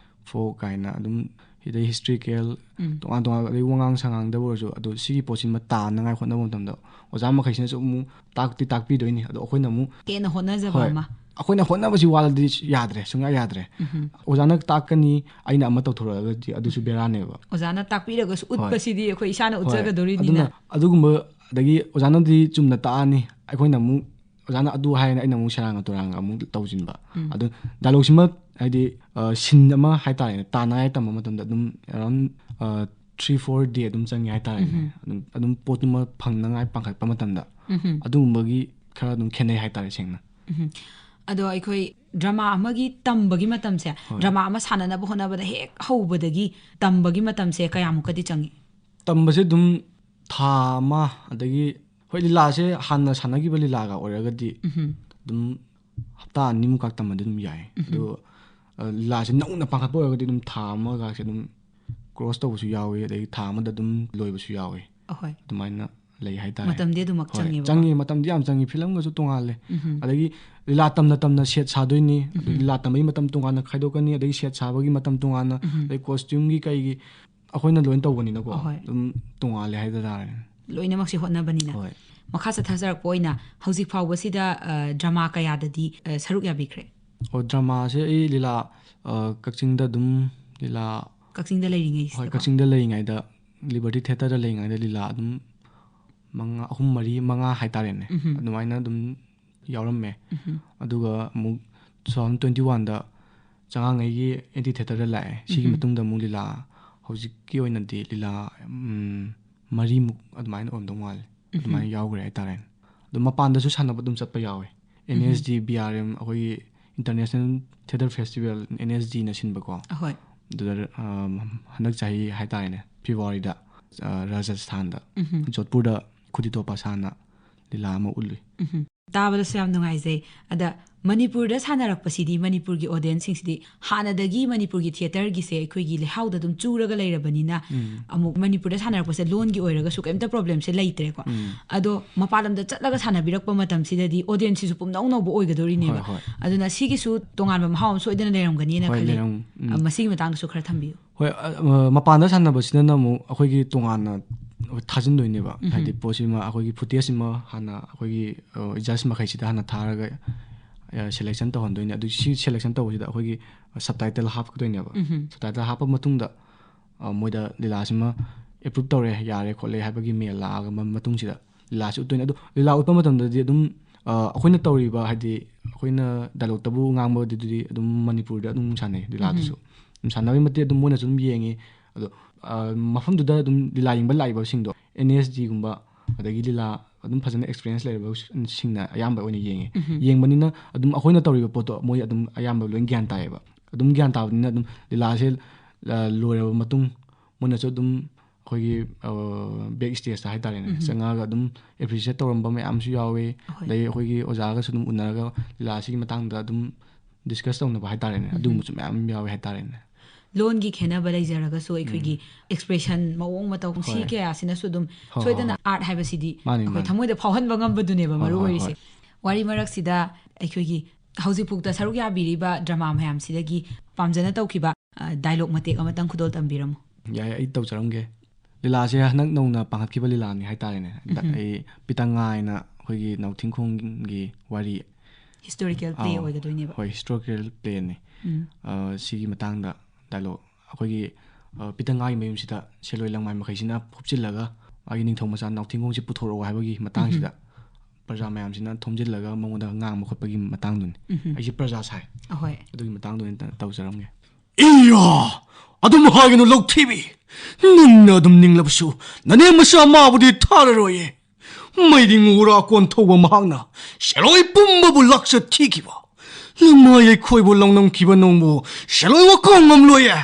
ꯐꯣꯛ ꯀꯥꯏꯅ ꯑꯗꯨꯝ, ꯁꯤꯗꯩ ꯍꯤꯁꯇ꯭ꯔꯤꯀꯦꯜ, ꯇꯣꯉꯥꯟ ꯇꯣꯉꯥꯟꯕ, ꯑꯗꯩ ꯋꯥꯉꯥꯡ ꯁꯉꯥꯡꯗꯕꯨ ꯑꯣꯏꯔꯁꯨ, ꯑꯗꯣ ꯁꯤꯒꯤ ꯄꯣꯠꯁꯤꯃ ꯇꯥꯅꯉꯥꯏ ꯍꯣꯠꯅꯕ ꯃꯇꯝꯗ ꯑꯣꯖꯥ ꯃꯈꯩꯁꯤꯅꯁꯨ ꯑꯃꯨꯛ ꯇꯥꯛꯇꯤ ꯇꯥꯛꯄꯤꯗꯣꯏꯅꯤ꯫ ꯑꯗꯣ ꯑꯩꯈꯣꯏꯅ ꯑꯃꯨꯛ ꯍꯦꯟꯅ ꯍꯣꯠꯅꯖꯕ ꯍꯣꯏ, ꯑꯃ꯫ ꯑꯩꯈꯣꯏꯅ ꯍꯣꯠꯅꯕꯁꯤ ꯋꯥꯠꯂꯗꯤ ꯌꯥꯗ꯭ꯔꯦ, ꯁꯨꯡꯌꯥ ꯌꯥꯗ꯭ꯔꯦ꯫ ꯑꯣꯖꯥꯅ ꯇꯥꯛꯀꯅꯤ, ꯑꯩꯅ ꯑꯃ ꯇꯧꯊꯣꯔꯛꯑꯒꯗꯤ ꯑꯗꯨꯁꯨ ꯕꯦꯔꯥꯅꯦꯕ꯫ ꯑꯣꯖꯥꯅ ꯇꯥꯛꯄꯤꯔꯒꯁꯨ ꯎꯠꯄꯁꯤꯗꯤ ꯑꯩꯈꯣꯏ ꯏꯁꯥꯅ ꯍꯣꯏ, ꯎꯠꯆꯒꯗꯧꯔꯤꯅꯤꯅ꯫ ꯑꯗꯨꯅ ꯑꯗꯨꯒꯨꯝꯕ, ꯑꯗꯒꯤ ꯑꯣꯖꯥꯅꯗꯤ ꯆꯨꯝꯅ ꯇꯥꯛꯑꯅꯤ, ꯑꯩꯈꯣꯏꯅ ꯑꯃꯨꯛ, ꯑꯣꯖꯥꯅ ꯑꯗꯨ ꯍꯥꯏꯔꯅꯤ, ꯑꯩꯅ ꯑꯃꯨꯛ ꯁꯦꯔꯥꯡꯒ ꯇꯨꯔꯥꯡꯒ ꯑꯃꯨꯛ ꯇꯧꯁꯤꯟꯕ꯫ ꯑꯗꯨ ꯗꯥꯏꯂꯣꯛꯁꯤꯃ ꯍꯥꯏꯗꯤ ꯁꯤꯟ ꯑꯃ ꯍꯥꯏꯇꯥꯔꯦꯅꯦ, ꯇꯥꯅꯉꯥꯏ ꯇꯝꯕ ꯃꯇꯝꯗ ꯑꯗꯨꯝ ꯑꯦꯔꯥꯎꯟ ꯊ꯭ꯔꯤ ꯐꯣꯔ ꯗꯦ ꯑꯗꯨꯝ ꯆꯪꯉꯦ ꯍꯥꯏꯇꯥꯔꯦꯅꯦ꯫ ꯑꯗꯨꯝ ꯑꯗꯨꯝ ꯄꯣꯠꯇꯨꯃ ꯐꯪꯅꯉꯥꯏ ꯄꯥꯡꯈꯠꯄ ꯃꯇꯝꯗ ꯑꯗꯨꯒꯨꯝꯕꯒꯤ ꯈꯔ ꯑꯗꯨꯝ ꯈꯦꯠꯅꯩ ꯍꯥꯏꯇꯥꯔꯦ, ꯁꯦꯡꯅ꯫ ꯑꯗꯣ ꯑꯩꯈꯣꯏ ꯗ꯭ꯔꯃꯥ ꯑꯃꯒꯤ ꯇꯝꯕꯒꯤ ꯃꯇꯝꯁꯦ, ꯗ꯭ꯔꯃꯥ ꯑꯃ ꯁꯥꯟꯅꯅꯕ ꯍꯣꯠꯅꯕꯗ ꯍꯦꯛ ꯍꯧꯕꯗꯒꯤ ꯇꯝꯕꯒꯤ ꯃꯇꯝꯁꯦ ꯀꯌꯥꯃꯨꯛꯀꯗꯤ ꯆꯪꯉꯤ? ꯇꯝꯕꯁꯦ ꯑꯗꯨꯝ ꯊꯥ ꯑꯃ, ꯑꯗꯒꯤ ꯍꯣꯏ, ꯂꯤꯂꯥꯁꯦ ꯍꯥꯟꯅ ꯁꯥꯟꯅꯈꯤꯕ ꯂꯤꯂꯥꯒ ꯑꯣꯏꯔꯒꯗꯤ ꯑꯗꯨꯝ ꯍꯞꯇꯥ ꯑꯅꯤꯃꯨꯛꯀ ꯇꯝꯕꯗꯤ ꯑꯗꯨꯝ ꯌꯥꯏ꯫ ꯑꯗꯣ ꯑ, ꯂꯤꯂꯥꯁꯦ ꯅꯧꯅ ꯄꯥꯡꯈꯠꯄ ꯑꯣꯏꯔꯒꯗꯤ ꯑꯗꯨꯝ ꯊꯥ ꯑꯃꯒꯁꯦ ꯑꯗꯨꯝ ꯀ꯭ꯔꯣꯁ ꯇꯧꯕꯁꯨ ꯌꯥꯎꯋꯤ, ꯑꯗꯒꯤ ꯊꯥ ꯑꯃꯗ ꯑꯗꯨꯝ ꯂꯣꯏꯕꯁꯨ ꯌꯥꯎꯋꯤ꯫ ꯑꯍꯣꯏ꯫ ꯑꯗꯨꯃꯥꯏꯅ ꯂꯩ ꯍꯥꯏꯇꯥꯔꯦ꯫ ꯃꯇꯝꯗꯤ ꯑꯗꯨꯃꯛ ꯍꯣꯏ, ꯆꯪꯉꯦꯕꯀꯣ? ꯆꯪꯉꯤ, ꯃꯇꯝꯗꯤ ꯌꯥꯝ ꯆꯪꯉꯤ꯫ ꯐꯤꯂꯝꯒꯁꯨ ꯇꯣꯉꯥꯜꯂꯦ꯫ ꯎꯝꯍꯨꯝ꯫ ꯑꯗꯒꯤ ꯂꯤꯂꯥ ꯇꯝꯅ ꯇꯝꯅ ꯁꯦꯠ ꯁꯥꯗꯣꯏꯅꯤ, ꯑꯗꯒꯤ ꯎꯝꯍꯨꯝ꯫ ꯂꯤꯂꯥ ꯇꯝꯕꯒꯤ ꯃꯇꯝ ꯇꯣꯉꯥꯟꯅ ꯈꯥꯏꯗꯣꯛꯀꯅꯤ, ꯑꯗꯒꯤ ꯁꯦꯠ ꯁꯥꯕꯒꯤ ꯃꯇꯝ ꯇꯣꯉꯥꯟꯅ, ꯎꯝꯍꯨꯝ꯫ ꯑꯗꯩ ꯀꯣꯁꯇ꯭ꯌꯨꯝꯒꯤ ꯀꯩꯒꯤ ꯑꯩꯈꯣꯏꯅ ꯂꯣꯏꯅ ꯇꯧꯕꯅꯤꯅꯀꯣ, ꯑꯍꯣꯏ꯫ ꯑꯗꯨꯝ ꯇꯣꯉꯥꯜꯂꯦ ꯍꯥꯏꯕ ꯇꯥꯔꯦ꯫ ꯂꯣꯏꯅꯃꯛꯁꯦ ꯍꯣꯠꯅꯕꯅꯤꯅ꯫ ꯍꯣꯏ꯫ ꯃꯈꯥ ꯆꯠꯊꯖꯔꯛꯄ ꯑꯣꯏꯅ ꯍꯧꯖꯤꯛ ꯐꯥꯎꯕꯁꯤꯗ, ꯑ, ꯗ꯭ꯔꯃꯥ ꯀꯌꯥꯗꯗꯤ, ꯑ, ꯁꯔꯨꯛ ꯌꯥꯕꯤꯈ꯭ꯔꯦ? ꯑꯣ, ꯗ꯭ꯔꯃꯥꯁꯦ ꯑꯩ ꯂꯤꯂꯥ, ꯑ, ꯀꯛꯆꯤꯡꯗ ꯑꯗꯨꯝ ꯂꯤꯂꯥ, ꯀꯛꯆꯤꯡꯗ ꯍꯣꯏ, ꯂꯩꯔꯤꯉꯩꯁꯤꯗꯀꯣ? ꯀꯛꯆꯤꯡꯗ ꯂꯩꯔꯤꯉꯩꯗ, ꯂꯤꯕꯔꯇꯤ ꯊꯤꯌꯦꯇꯔꯗ ꯂꯩꯔꯤꯉꯩꯗ ꯂꯤꯂꯥ ꯑꯗꯨꯝ ꯃꯉꯥ, ꯑꯍꯨꯝ, ꯃꯔꯤ, ꯃꯉꯥ ꯍꯥꯏꯇꯥꯔꯦꯅꯦ, ꯎꯝꯍꯨꯝ꯫ ꯑꯗꯨꯃꯥꯏꯅ ꯑꯗꯨꯝ ꯌꯥꯎꯔꯝꯃꯦ꯫ ꯎꯝꯍꯨꯝ꯫ ꯑꯗꯨꯒ ꯑꯃꯨꯛ two thousand twenty oneꯗ ꯆꯉꯥꯡꯉꯩꯒꯤ ꯑꯦꯟꯇꯤ ꯊꯤꯌꯦꯇꯔꯗ ꯂꯥꯛꯑꯦ꯫ ꯁꯤꯒꯤ ꯎꯝꯍꯨꯝ꯫ ꯃꯇꯨꯡꯗ ꯑꯃꯨꯛ ꯂꯤꯂꯥ, ꯍꯧꯖꯤꯛꯀꯤ ꯑꯣꯏꯅꯗꯤ ꯂꯤꯂꯥ, ꯎꯝ, ꯃꯔꯤꯃꯨꯛ ꯑꯗꯨꯃꯥꯏꯅ ꯑꯣꯏꯔꯝꯗꯧ ꯃꯥꯜꯂꯦ, ꯎꯝꯍꯨꯝ꯫ ꯑꯗꯨꯃꯥꯏꯅ ꯌꯥꯎꯈ꯭ꯔꯦ ꯍꯥꯏꯇꯥꯔꯦꯅꯦ꯫ ꯑꯗꯣ ꯃꯄꯥꯟꯗꯁꯨ ꯁꯥꯟꯅꯕ ꯑꯗꯨꯝ ꯆꯠꯄ ꯌꯥꯎꯋꯦ꯫ ꯎꯝꯍꯨꯝ꯫ NSD, BRM, ꯑꯩꯈꯣꯏꯒꯤ International Theatre Festival, NSDꯅ ꯁꯤꯟꯕꯀꯣ꯫ ꯑꯍꯣꯏ꯫ ꯑꯗꯨꯗ, ꯑ, ꯍꯟꯗꯛ ꯆꯍꯤ ꯍꯥꯏꯇꯥꯔꯦꯅꯦ, ꯐꯦꯕ꯭ꯔꯨꯋꯥꯔꯤꯗ, ꯑ, ꯔꯥꯖꯁꯊꯥꯟꯗ, ꯎꯝꯍꯨꯝ꯫ ꯖꯣꯙꯄꯨꯔꯗ ꯈꯨꯗꯤꯇꯣ ꯄꯥꯁꯥꯅ ꯂꯤꯂꯥ ꯑꯃ ꯎꯠꯂꯨꯏ꯫ ꯎꯝꯍꯨꯝ꯫ ꯇꯥꯕꯗꯁꯨ ꯌꯥꯝ ꯅꯨꯡꯉꯥꯏꯖꯩ꯫ ꯑꯗ ꯃꯅꯤꯄꯨꯔꯗ ꯁꯥꯟꯅꯔꯛꯄꯁꯤꯗꯤ, ꯃꯅꯤꯄꯨꯔꯒꯤ ꯑꯣꯗꯤꯌꯦꯟꯁꯁꯤꯡꯁꯤꯗꯤ ꯍꯥꯟꯅꯗꯒꯤ ꯃꯅꯤꯄꯨꯔꯒꯤ ꯊꯤꯌꯦꯇꯔꯒꯤꯁꯦ ꯑꯩꯈꯣꯏꯒꯤ ꯂꯩꯍꯥꯎꯗ ꯑꯗꯨꯝ ꯆꯨꯔꯒ ꯂꯩꯔꯕꯅꯤꯅ, ꯎꯝ꯫ ꯑꯃꯨꯛ ꯃꯅꯤꯄꯨꯔꯗ ꯁꯥꯟꯅꯔꯛꯄꯁꯦ ꯂꯣꯟꯒꯤ ꯑꯣꯏꯔꯒꯁꯨ ꯀꯩꯝꯇ ꯄ꯭ꯔꯣꯕ꯭ꯂꯦꯝꯁꯦ ꯂꯩꯇ꯭ꯔꯦꯀꯣ꯫ ꯎꯝ꯫ ꯑꯗꯣ ꯃꯄꯥꯟ ꯂꯝꯗ ꯆꯠꯂꯒ ꯁꯥꯟꯅꯕꯤꯔꯛꯄ ꯃꯇꯝꯁꯤꯗꯗꯤ ꯑꯣꯗꯤꯌꯦꯟꯁꯁꯤꯁꯨ ꯄꯨꯝꯅꯧ ꯅꯧꯕ ꯑꯣꯏꯒꯗꯣꯔꯤꯅꯦꯕ꯫ ꯍꯣꯏ, ꯍꯣꯏ꯫ ꯑꯗꯨꯅ ꯁꯤꯒꯤꯁꯨ ꯇꯣꯉꯥꯟꯕ ꯃꯍꯥꯎ ꯑꯃ ꯁꯣꯏꯗꯅ ꯂꯩꯔꯝꯒꯅꯤꯅ ꯍꯣꯏ, ꯈꯜꯂꯤ꯫ ꯂꯩꯔꯝ-, ꯎꯝ꯫ ꯑ, ꯃꯁꯤꯒꯤ ꯃꯇꯥꯡꯗꯁꯨ ꯈꯔ ꯊꯝꯕꯤꯌꯨ꯫ ꯍꯣꯏ, ꯑ, ꯑ, ꯃꯄꯥꯟꯗ ꯁꯥꯟꯅꯕꯁꯤꯗꯅ ꯑꯃꯨꯛ ꯑꯩꯈꯣꯏꯒꯤ ꯇꯣꯉꯥꯟꯅ ꯊꯥꯖꯤꯟꯗꯣꯏꯅꯦꯕ꯫ ꯎꯝꯍꯨꯝ꯫ ꯍꯥꯏꯗꯤ ꯄꯣꯠꯁꯤꯃ, ꯑꯩꯈꯣꯏꯒꯤ ꯐꯨꯇꯦꯖꯁꯤꯃ ꯍꯥꯟꯅ ꯑꯩꯈꯣꯏꯒꯤ, ꯑ, ꯖꯖ ꯃꯈꯩꯁꯤꯗ ꯍꯥꯟꯅ ꯊꯥꯔꯒ, ꯑ, ꯁꯦꯂꯦꯛꯁꯟ ꯇꯧꯍꯟꯗꯣꯏꯅꯦ꯫ ꯑꯗꯨ ꯁꯤ ꯁꯦꯂꯦꯛꯁꯟ ꯇꯧꯕꯁꯤꯗ ꯑꯩꯈꯣꯏꯒꯤ ꯁꯕꯇꯥꯏꯇꯜ ꯍꯥꯞꯀꯗꯣꯏꯅꯦꯕ꯫ ꯎꯝꯍꯨꯝ꯫ ꯁꯕꯇꯥꯏꯇꯜ ꯍꯥꯞꯄ ꯃꯇꯨꯡꯗ, ꯑ, ꯃꯣꯏꯗ ꯂꯤꯂꯥꯁꯤꯃ ꯑꯦꯄ꯭ꯔꯨꯞ ꯇꯧꯔꯦ, ꯌꯥꯔꯦ ꯈꯣꯠꯂꯦ ꯍꯥꯏꯕꯒꯤ ꯃꯦꯜ ꯂꯥꯛꯑꯒ ꯃ-, ꯃꯇꯨꯡꯁꯤꯗ ꯂꯤꯂꯥꯁꯤ ꯎꯠꯇꯣꯏꯅꯦ꯫ ꯑꯗꯣ ꯂꯤꯂꯥ ꯎꯠꯄ ꯃꯇꯝꯗꯗꯤ ꯑꯗꯨꯝ, ꯑ, ꯑꯩꯈꯣꯏꯅ ꯇꯧꯔꯤꯕ, ꯍꯥꯏꯗꯤ ꯑꯩꯈꯣꯏꯅ ꯗꯥꯏꯂꯣꯛꯇꯕꯨ ꯉꯥꯡꯕꯗꯨꯗꯤ ꯑꯗꯨꯝ ꯃꯅꯤꯄꯨꯔꯗ ꯑꯗꯨꯝ ꯁꯥꯟꯅꯩ ꯂꯤꯂꯥꯗꯨꯁꯨ꯫ ꯎꯝꯍꯨꯝ꯫ ꯑꯗꯨꯝ ꯁꯥꯟꯅꯕꯒꯤ ꯃꯇꯦꯛ ꯑꯗꯨꯝ ꯃꯣꯏꯅꯁꯨ ꯑꯗꯨꯝ ꯌꯦꯡꯉꯤ꯫ ꯑꯗꯣ, ꯑ, ꯃꯐꯝꯗꯨꯗ ꯑꯗꯨꯝ ꯂꯤꯂꯥ ꯌꯦꯡꯕ ꯂꯥꯛꯏꯕꯁꯤꯡꯗꯣ NSDꯒꯨꯝꯕ, ꯑꯗꯒꯤ ꯂꯤꯂꯥ ꯑꯗꯨꯝ ꯐꯖꯅ ꯑꯦꯛꯁꯄꯤꯔꯤꯌꯦꯟꯁ ꯂꯩꯔꯕꯁꯤꯡꯅ ꯑꯌꯥꯝꯕ ꯑꯣꯏꯅ ꯌꯦꯡꯉꯤ꯫ ꯎꯝꯍꯨꯝ꯫ ꯌꯦꯡꯕꯅꯤꯅ ꯑꯗꯨꯝ ꯑꯩꯈꯣꯏꯅ ꯇꯧꯔꯤꯕ ꯄꯣꯠꯇꯣ ꯃꯣꯏ ꯑꯗꯨꯝ ꯑꯌꯥꯝꯕ ꯂꯣꯏ ꯒ꯭ꯌꯥꯟ ꯇꯥꯏꯌꯦꯕ꯫ ꯑꯗꯨꯝ ꯒ꯭ꯌꯥꯟ ꯇꯥꯕꯅꯤꯅ ꯑꯗꯨꯝ ꯂꯤꯂꯥꯁꯦ, ꯑ, ꯂꯣꯏꯔꯕ ꯃꯇꯨꯡ ꯃꯣꯏꯅꯁꯨ ꯑꯗꯨꯝ ꯑꯩꯈꯣꯏꯒꯤ, ꯑ, ꯕꯦꯛ ꯁ꯭ꯇꯦꯖꯇ ꯍꯥꯏꯇꯥꯔꯦꯅꯦ, ꯎꯝꯍꯨꯝ꯫ ꯆꯪꯉꯛꯑꯒ ꯑꯗꯨꯝ ꯑꯦꯄ꯭ꯔꯤꯁꯤꯌꯦꯠ ꯇꯧꯔꯝꯕ ꯃꯌꯥꯝꯁꯨ ꯌꯥꯎꯋꯦ꯫ ꯑꯍꯣꯏ꯫ ꯑꯗꯩ ꯑꯩꯈꯣꯏꯒꯤ ꯑꯣꯖꯥꯒꯁꯨ ꯑꯗꯨꯝ ꯎꯅꯔꯒ ꯂꯤꯂꯥꯁꯤꯒꯤ ꯃꯇꯥꯡꯗ ꯑꯗꯨꯝ ꯗꯤꯁꯀꯁ ꯇꯧꯅꯕ ꯍꯥꯏꯇꯥꯔꯦꯅꯦ, ꯎꯝꯍꯨꯝ꯫ ꯑꯗꯨꯒꯨꯝꯕꯁꯨ ꯃꯌꯥꯝ ꯌꯥꯎꯋꯦ ꯍꯥꯏꯇꯥꯔꯦꯅꯦ꯫ ꯂꯣꯟꯒꯤ ꯈꯦꯠꯅꯕ ꯂꯩꯖꯔꯒꯁꯨ ꯑꯩꯈꯣꯏꯒꯤ expression, ꯃꯑꯣꯡ ꯃꯇꯧ, ꯁꯤ ꯍꯣꯏ꯫ ꯀꯌꯥꯁꯤꯅꯁꯨ ꯑꯗꯨꯝ ꯍꯣꯏ, ꯁꯣꯏꯗꯅ ꯍꯣꯏ꯫ Art ꯍꯥꯏꯕꯁꯤꯗꯤ ꯃꯥꯅꯤ, ꯑꯩꯈꯣꯏ ꯃꯥꯅꯤ꯫ ꯊꯃꯣꯏꯗ ꯐꯥꯎꯍꯟꯕ ꯉꯝꯕꯗꯨꯅꯦꯕ ꯍꯣꯏ, ꯃꯔꯨ ꯍꯣꯏ, ꯑꯣꯏꯔꯤꯁꯦ꯫ ꯍꯣꯏ꯫ ꯋꯥꯔꯤ ꯃꯔꯛꯁꯤꯗ ꯑꯩꯈꯣꯏꯒꯤ ꯍꯧꯖꯤꯛꯐꯥꯎꯗ ꯁꯔꯨꯛ ꯌꯥꯕꯤꯔꯤꯕ drama ꯃꯌꯥꯝꯁꯤꯗꯒꯤ ꯄꯥꯝꯖꯅ ꯇꯧꯈꯤꯕ dialogue ꯃꯇꯦꯛ ꯑꯃꯇꯪ ꯈꯨꯗꯣꯜ ꯇꯝꯕꯤꯔꯝꯃꯨ꯫ ꯌꯥꯏ, ꯑꯩ ꯇꯧꯖꯔꯝꯒꯦ꯫ ꯂꯤꯂꯥꯁꯦ ꯍꯟꯗꯛ ꯅꯧꯅ ꯄꯥꯡꯈꯠꯈꯤꯕ ꯂꯤꯂꯥꯅꯤ ꯍꯥꯏꯇꯥꯔꯦꯅꯦ꯫ ꯍꯟꯗꯛ ꯎꯝ꯫ ꯑꯩ ꯄꯤꯇꯪ ꯉꯥꯏꯅ ꯑꯩꯈꯣꯏꯒꯤ ꯅꯥꯎꯊꯤꯡꯈꯣꯡꯒꯤ ꯋꯥꯔꯤ꯫ Historical play ꯑꯥꯎ, ꯑꯣꯏꯒꯗꯣꯏꯅꯦꯕ꯫ ꯍꯣꯏ, historical playꯅꯤ꯫ ꯎꯝ꯫ ꯑ, ꯁꯤꯒꯤ ꯃꯇꯥꯡꯗ dialogue ꯑꯩꯈꯣꯏꯒꯤ, ꯑ, ꯄꯤꯇꯪ ꯉꯥꯏꯒꯤ ꯃꯌꯨꯝꯁꯤꯗ ꯁꯦꯂꯣꯏ ꯂꯪꯃꯥꯏ ꯃꯈꯩꯁꯤꯅ ꯐꯨꯞꯆꯤꯜꯂꯒ ꯃꯥꯒꯤ ꯅꯤꯡꯊꯧ ꯃꯆꯥ ꯅꯥꯎꯊꯤꯡꯈꯣꯡꯁꯤ ꯄꯨꯊꯣꯔꯛꯑꯣ ꯍꯥꯏꯕꯒꯤ ꯃꯇꯥꯡꯁꯤꯗ ꯄ꯭ꯔꯖꯥ ꯃꯌꯥꯝꯁꯤꯅ ꯊꯣꯝꯖꯤꯜꯂꯒ ꯃꯉꯣꯟꯗ ꯉꯥꯡꯕ ꯈꯣꯠꯄꯒꯤ ꯃꯇꯥꯡꯗꯨꯅꯤ꯫ ꯎꯝ꯫ ꯑꯩꯁꯦ ꯄ꯭ꯔꯖꯥ ꯁꯥꯏ꯫ ꯑꯍꯣꯏ꯫ ꯑꯗꯨꯒꯤ ꯃꯇꯥꯡꯗꯣ ꯑꯣꯏꯅ ꯇꯧꯖꯔꯝꯒꯦ꯫ ꯏꯌꯥ! ꯑꯗꯨꯝ ꯍꯥꯏꯒꯅꯨ, ꯂꯧꯊꯤꯕꯤ! ꯅꯪꯅ ꯑꯗꯨꯝ ꯅꯤꯡꯂꯕꯁꯨ, ꯅꯅꯦꯝ ꯃꯆꯥ ꯃꯥꯕꯨꯗꯤ ꯊꯥꯔꯔꯣꯏꯌꯦ꯫ ꯃꯩꯗꯤ ꯉꯨꯔꯥ ꯀꯣꯟ ꯊꯧꯕ ꯃꯍꯥꯛꯅ ꯁꯦꯂꯣꯏ ꯄꯨꯝꯕꯕꯨ ꯂꯥꯛꯆ ꯊꯤꯈꯤꯕ꯫ ꯂꯃꯥꯏ ꯑꯩꯈꯣꯏꯕꯨ ꯂꯧꯅꯝꯈꯤꯕ ꯅꯣꯡꯕꯨ ꯁꯦꯂꯣꯏ ꯋꯥꯀꯥ ꯉꯝꯂꯣꯏꯌꯦ꯫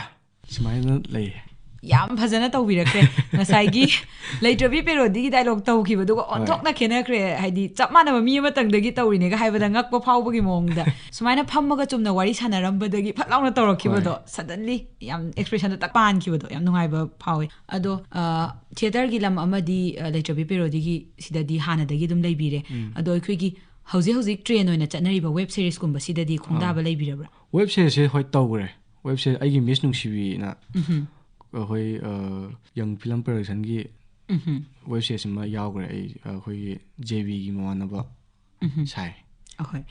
ꯁꯨꯃꯥꯏꯅ ꯂꯩꯌꯦ꯫ ꯌꯥꯝ ꯐꯖꯅ ꯇꯧꯕꯤꯔꯛꯈ꯭ꯔꯦ꯫ ꯉꯁꯥꯏꯒꯤ ꯂꯩꯇ꯭ꯔꯕꯤ ꯄꯦꯔꯣꯗꯤꯒꯤ dialogue ꯇꯧꯈꯤꯕꯗꯨꯒ ꯍꯣꯏ꯫ ꯑꯣꯟꯊꯣꯛꯅ ꯈꯦꯠꯅꯈ꯭ꯔꯦ꯫ ꯍꯥꯏꯗꯤ ꯆꯞ ꯃꯥꯟꯅꯕ ꯃꯤ ꯑꯃꯇꯪꯗꯒꯤ ꯇꯧꯔꯤꯅꯦꯒ ꯍꯥꯏꯕꯗ ꯉꯛꯄ ꯐꯥꯎꯕꯒꯤ ꯃꯑꯣꯡꯗ꯫ ꯁꯨꯃꯥꯏꯅ ꯐꯝꯃꯒ ꯆꯨꯝꯅ ꯋꯥꯔꯤ ꯁꯥꯟꯅꯔꯝꯕꯗꯒꯤ ꯐꯠ ꯂꯥꯎꯅ ꯇꯧꯔꯛꯈꯤꯕꯗꯣ, ꯍꯣꯏ꯫ Suddenly ꯌꯥꯝ expressionꯗꯣ ꯇꯛ ꯄꯥꯟꯈꯤꯕꯗꯣ ꯌꯥꯝ ꯅꯨꯡꯉꯥꯏꯕ ꯐꯥꯎꯋꯦ꯫ ꯑꯗꯣ, ꯑ, theatreꯒꯤ ꯂꯝ ꯑꯃꯗꯤ, ꯑ, ꯂꯩꯇ꯭ꯔꯕꯤ ꯄꯦꯔꯣꯗꯤꯒꯤ ꯁꯤꯗꯗꯤ ꯍꯥꯟꯅꯗꯒꯤ ꯑꯗꯨꯝ ꯂꯩꯕꯤꯔꯦ꯫ ꯎꯝ꯫ ꯑꯗꯣ ꯑꯩꯈꯣꯏꯒꯤ ꯍꯧꯖꯤꯛ ꯍꯧꯖꯤꯛ trend ꯑꯣꯏꯅ ꯆꯠꯅꯔꯤꯕ web seriesꯀꯨꯝꯕꯁꯤꯗꯗꯤ ꯈꯣꯡꯗꯥꯕ ꯂꯩꯕꯤꯔꯕ꯭ꯔꯥ? Web serieꯁꯁꯦ ꯍꯣꯏ ꯇꯧꯈ꯭ꯔꯦ꯫ Web series ꯑꯩꯒꯤ Miss ꯅꯨꯡꯁꯤꯕꯤꯅ ꯎꯝꯍꯨꯝ꯫ ꯑꯩꯈꯣꯏ, ꯑ, Young Film Productionꯒꯤ ꯎꯝꯍꯨꯝ꯫ Web series ꯑꯃ ꯌꯥꯎꯈ꯭ꯔꯦ꯫ ꯑꯩ, ꯑꯩꯈꯣꯏꯒꯤ JBꯒꯤ ꯃꯃꯥꯟꯅꯕ ꯎꯝꯍꯨꯝ꯫ ꯁꯥꯏ꯫ ꯑꯍꯣꯏ꯫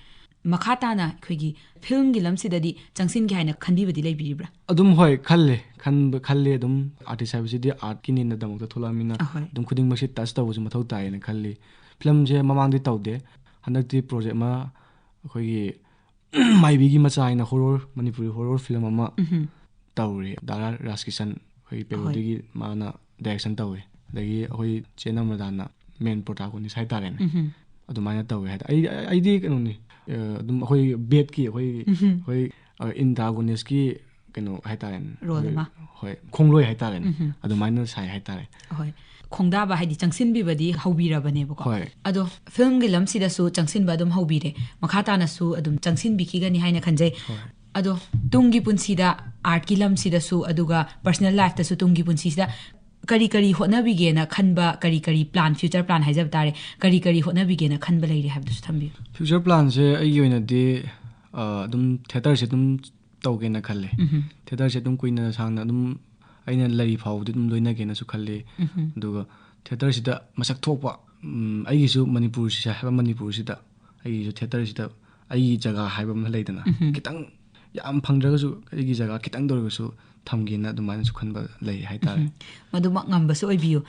ꯃꯈꯥ ꯇꯥꯅ ꯑꯩꯈꯣꯏꯒꯤ filmꯒꯤ ꯂꯝꯁꯤꯗꯗꯤ ꯆꯪꯁꯤꯟꯒꯦ ꯍꯥꯏꯅ ꯈꯟꯕꯤꯕꯗꯤ ꯂꯩꯕꯤꯔꯤꯕ꯭ꯔꯥ? ꯑꯗꯨꯝ ꯍꯣꯏ ꯈꯜꯂꯦ꯫ ꯈꯟꯕ, ꯈꯜꯂꯦ ꯑꯗꯨꯝ꯫ Artist ꯍꯥꯏꯕꯁꯤꯗꯤ artꯀꯤꯅꯤꯅꯗꯃꯛꯇ ꯊꯣꯛꯂꯛꯑꯃꯤꯅ ꯑꯍꯣꯏ꯫ ꯑꯗꯨꯝ ꯈꯨꯗꯤꯡꯃꯛꯁꯦ touch ꯇꯧꯕꯁꯨ ꯃꯊꯧ ꯇꯥꯏꯌꯦꯅ ꯈꯜꯂꯤ꯫ Filmꯁꯦ ꯃꯃꯥꯡꯗꯤ ꯇꯧꯗꯦ꯫ ꯍꯟꯗꯛꯇꯤ project ꯑꯃ ꯑꯩꯈꯣꯏꯒꯤ ꯃꯥꯏꯕꯤꯒꯤ ꯃꯆꯥ ꯍꯥꯏꯅ horror, ꯃꯅꯤꯄꯨꯔꯤ horror film ꯑꯃ ꯎꯝꯍꯨꯝ꯫ ꯇꯧꯔꯤ꯫ ꯗꯥ ꯔꯥ-, ꯔꯥꯖꯀꯤꯁꯟ ꯑꯩꯈꯣꯏꯒꯤ ꯍꯣꯏ꯫ ꯄꯦꯔꯣꯗꯤꯒꯤ ꯃꯥꯅ direction ꯇꯧꯋꯤ꯫ ꯑꯗꯒꯤ ꯑꯩꯈꯣꯏ ꯆꯦ ꯅꯝꯔꯗꯥꯅ main protagonist ꯍꯥꯏꯇꯥꯔꯦꯅꯦ꯫ ꯎꯝꯍꯨꯝ꯫ ꯑꯗꯨꯃꯥꯏꯅ ꯇꯧꯋꯦ ꯍꯥꯏꯇꯥꯔꯦ꯫ ꯑꯩ, ꯑꯩꯗꯤ ꯀꯩꯅꯣꯅꯤ, ꯑ, ꯑꯗꯨꯝ ꯑꯩꯈꯣꯏ ꯕꯦꯠꯀꯤ ꯑꯩꯈꯣꯏ, ꯎꯝꯍꯨꯝ꯫ ꯑꯩꯈꯣꯏ, ꯑ, antagonistꯀꯤ ꯀꯩꯅꯣ ꯍꯥꯏꯇꯥꯔꯦꯅꯦ꯫ Role ꯑꯩꯈꯣꯏ, ꯑꯃ꯫ ꯍꯣꯏ, ꯈꯣꯡꯂꯣꯏ ꯍꯥꯏꯇꯥꯔꯦꯅꯦ꯫ ꯎꯝꯍꯨꯝ꯫ ꯑꯗꯨꯃꯥꯏꯅ ꯁꯥꯏ ꯍꯥꯏꯇꯥꯔꯦ꯫ ꯍꯣꯏ꯫ ꯈꯣꯡꯗꯥꯕ ꯍꯥꯏꯗꯤ ꯆꯪꯁꯤꯟꯕꯤꯕꯗꯤ ꯍꯧꯕꯤꯔꯕꯅꯦꯕꯀꯣ꯫ ꯍꯣꯏ꯫ ꯑꯗꯣ filmꯒꯤ ꯂꯝꯁꯤꯗꯁꯨ ꯆꯪꯁꯤꯟꯕ ꯑꯗꯨꯝ ꯍꯧꯕꯤꯔꯦ꯫ ꯃꯈꯥ ꯇꯥꯅꯁꯨ ꯑꯗꯨꯝ ꯆꯪꯁꯤꯟꯕꯤꯈꯤꯒꯅꯤ ꯍꯥꯏꯅ ꯈꯟꯖꯩ꯫ ꯍꯣꯏ꯫ ꯑꯗꯣ ꯇꯨꯡꯒꯤ ꯄꯨꯟꯁꯤꯗ, ꯑꯥꯔꯠꯀꯤ ꯂꯝꯁꯤꯗꯁꯨ ꯑꯗꯨꯒ ꯄꯔꯁꯅꯦꯜ ꯂꯥꯏꯐꯇꯁꯨ, ꯇꯨꯡꯒꯤ ꯄꯨꯟꯁꯤꯁꯤꯗ ꯀꯔꯤ ꯀꯔꯤ ꯍꯣꯠꯅꯕꯤꯒꯦꯅ ꯈꯟꯕ, ꯀꯔꯤ ꯀꯔꯤ ꯄ꯭ꯂꯥꯟ, ꯐ꯭ꯌꯨꯆꯔ ꯄ꯭ꯂꯥꯟ ꯍꯥꯏꯖꯕ ꯇꯥꯔꯦ, ꯀꯔꯤ ꯀꯔꯤ ꯍꯣꯠꯅꯕꯤꯒꯦꯅ ꯈꯟꯕ ꯂꯩꯔꯤ ꯍꯥꯏꯕꯗꯨꯁꯨ ꯊꯝꯕꯤꯌꯨ꯫ ꯐ꯭ꯌꯨꯆꯔ ꯄ꯭ꯂꯥꯟꯁꯦ ꯑꯩꯒꯤ ꯑꯣꯏꯅꯗꯤ ꯑ, ꯑꯗꯨꯝ ꯊꯤꯌꯦꯇꯔꯁꯦ ꯑꯗꯨꯝ ꯇꯧꯒꯦꯅ ꯈꯜꯂꯦ꯫ ꯎꯝꯍꯨꯝ. ꯊꯤꯌꯦꯇꯔꯁꯦ ꯑꯗꯨꯝ ꯀꯨꯏꯅ ꯁꯥꯡꯅ ꯑꯗꯨꯝ ꯑꯩꯅ ꯂꯩꯔꯤ ꯐꯥꯎꯕꯗꯤ ꯑꯗꯨꯝ ꯂꯣꯏꯅꯒꯦꯅꯁꯨ ꯈꯜꯂꯤ꯫ ꯎꯝꯍꯨꯝ. ꯑꯗꯨꯒ ꯊꯤꯌꯦꯇꯔꯁꯤꯗ ꯃꯁꯛ ꯊꯣꯛꯄ, ꯎꯝ, ꯑꯩꯒꯤꯁꯨ ꯃꯅꯤꯄꯨꯔꯁꯤ ꯍꯥꯏꯕ, ꯃꯅꯤꯄꯨꯔꯁꯤꯗ ꯑꯩꯒꯤꯁꯨ ꯊꯤꯌꯦꯇꯔꯁꯤꯗ ꯑꯩꯒꯤ ꯖꯒꯥ ꯍꯥꯏꯕ ꯑꯃ ꯂꯩꯗꯅ, ꯎꯝꯍꯨꯝ. ꯈꯤꯇꯪ ꯌꯥꯝ ꯐꯪꯗ꯭ꯔꯒꯁꯨ ꯑꯩꯒꯤ ꯖꯒꯥ ꯈꯤꯇꯪꯗ ꯑꯣꯏꯔꯒꯁꯨ ꯊꯝꯒꯦꯅ ꯑꯗꯨꯃꯥꯏꯅꯁꯨ ꯈꯟꯕ ꯂꯩ ꯍꯥꯏꯇꯥꯔꯦ꯫ ꯎꯝꯍꯨꯝ. ꯃꯗꯨꯃꯛ ꯉꯝꯕꯁꯨ ꯑꯣꯏꯕꯤꯌꯨ꯫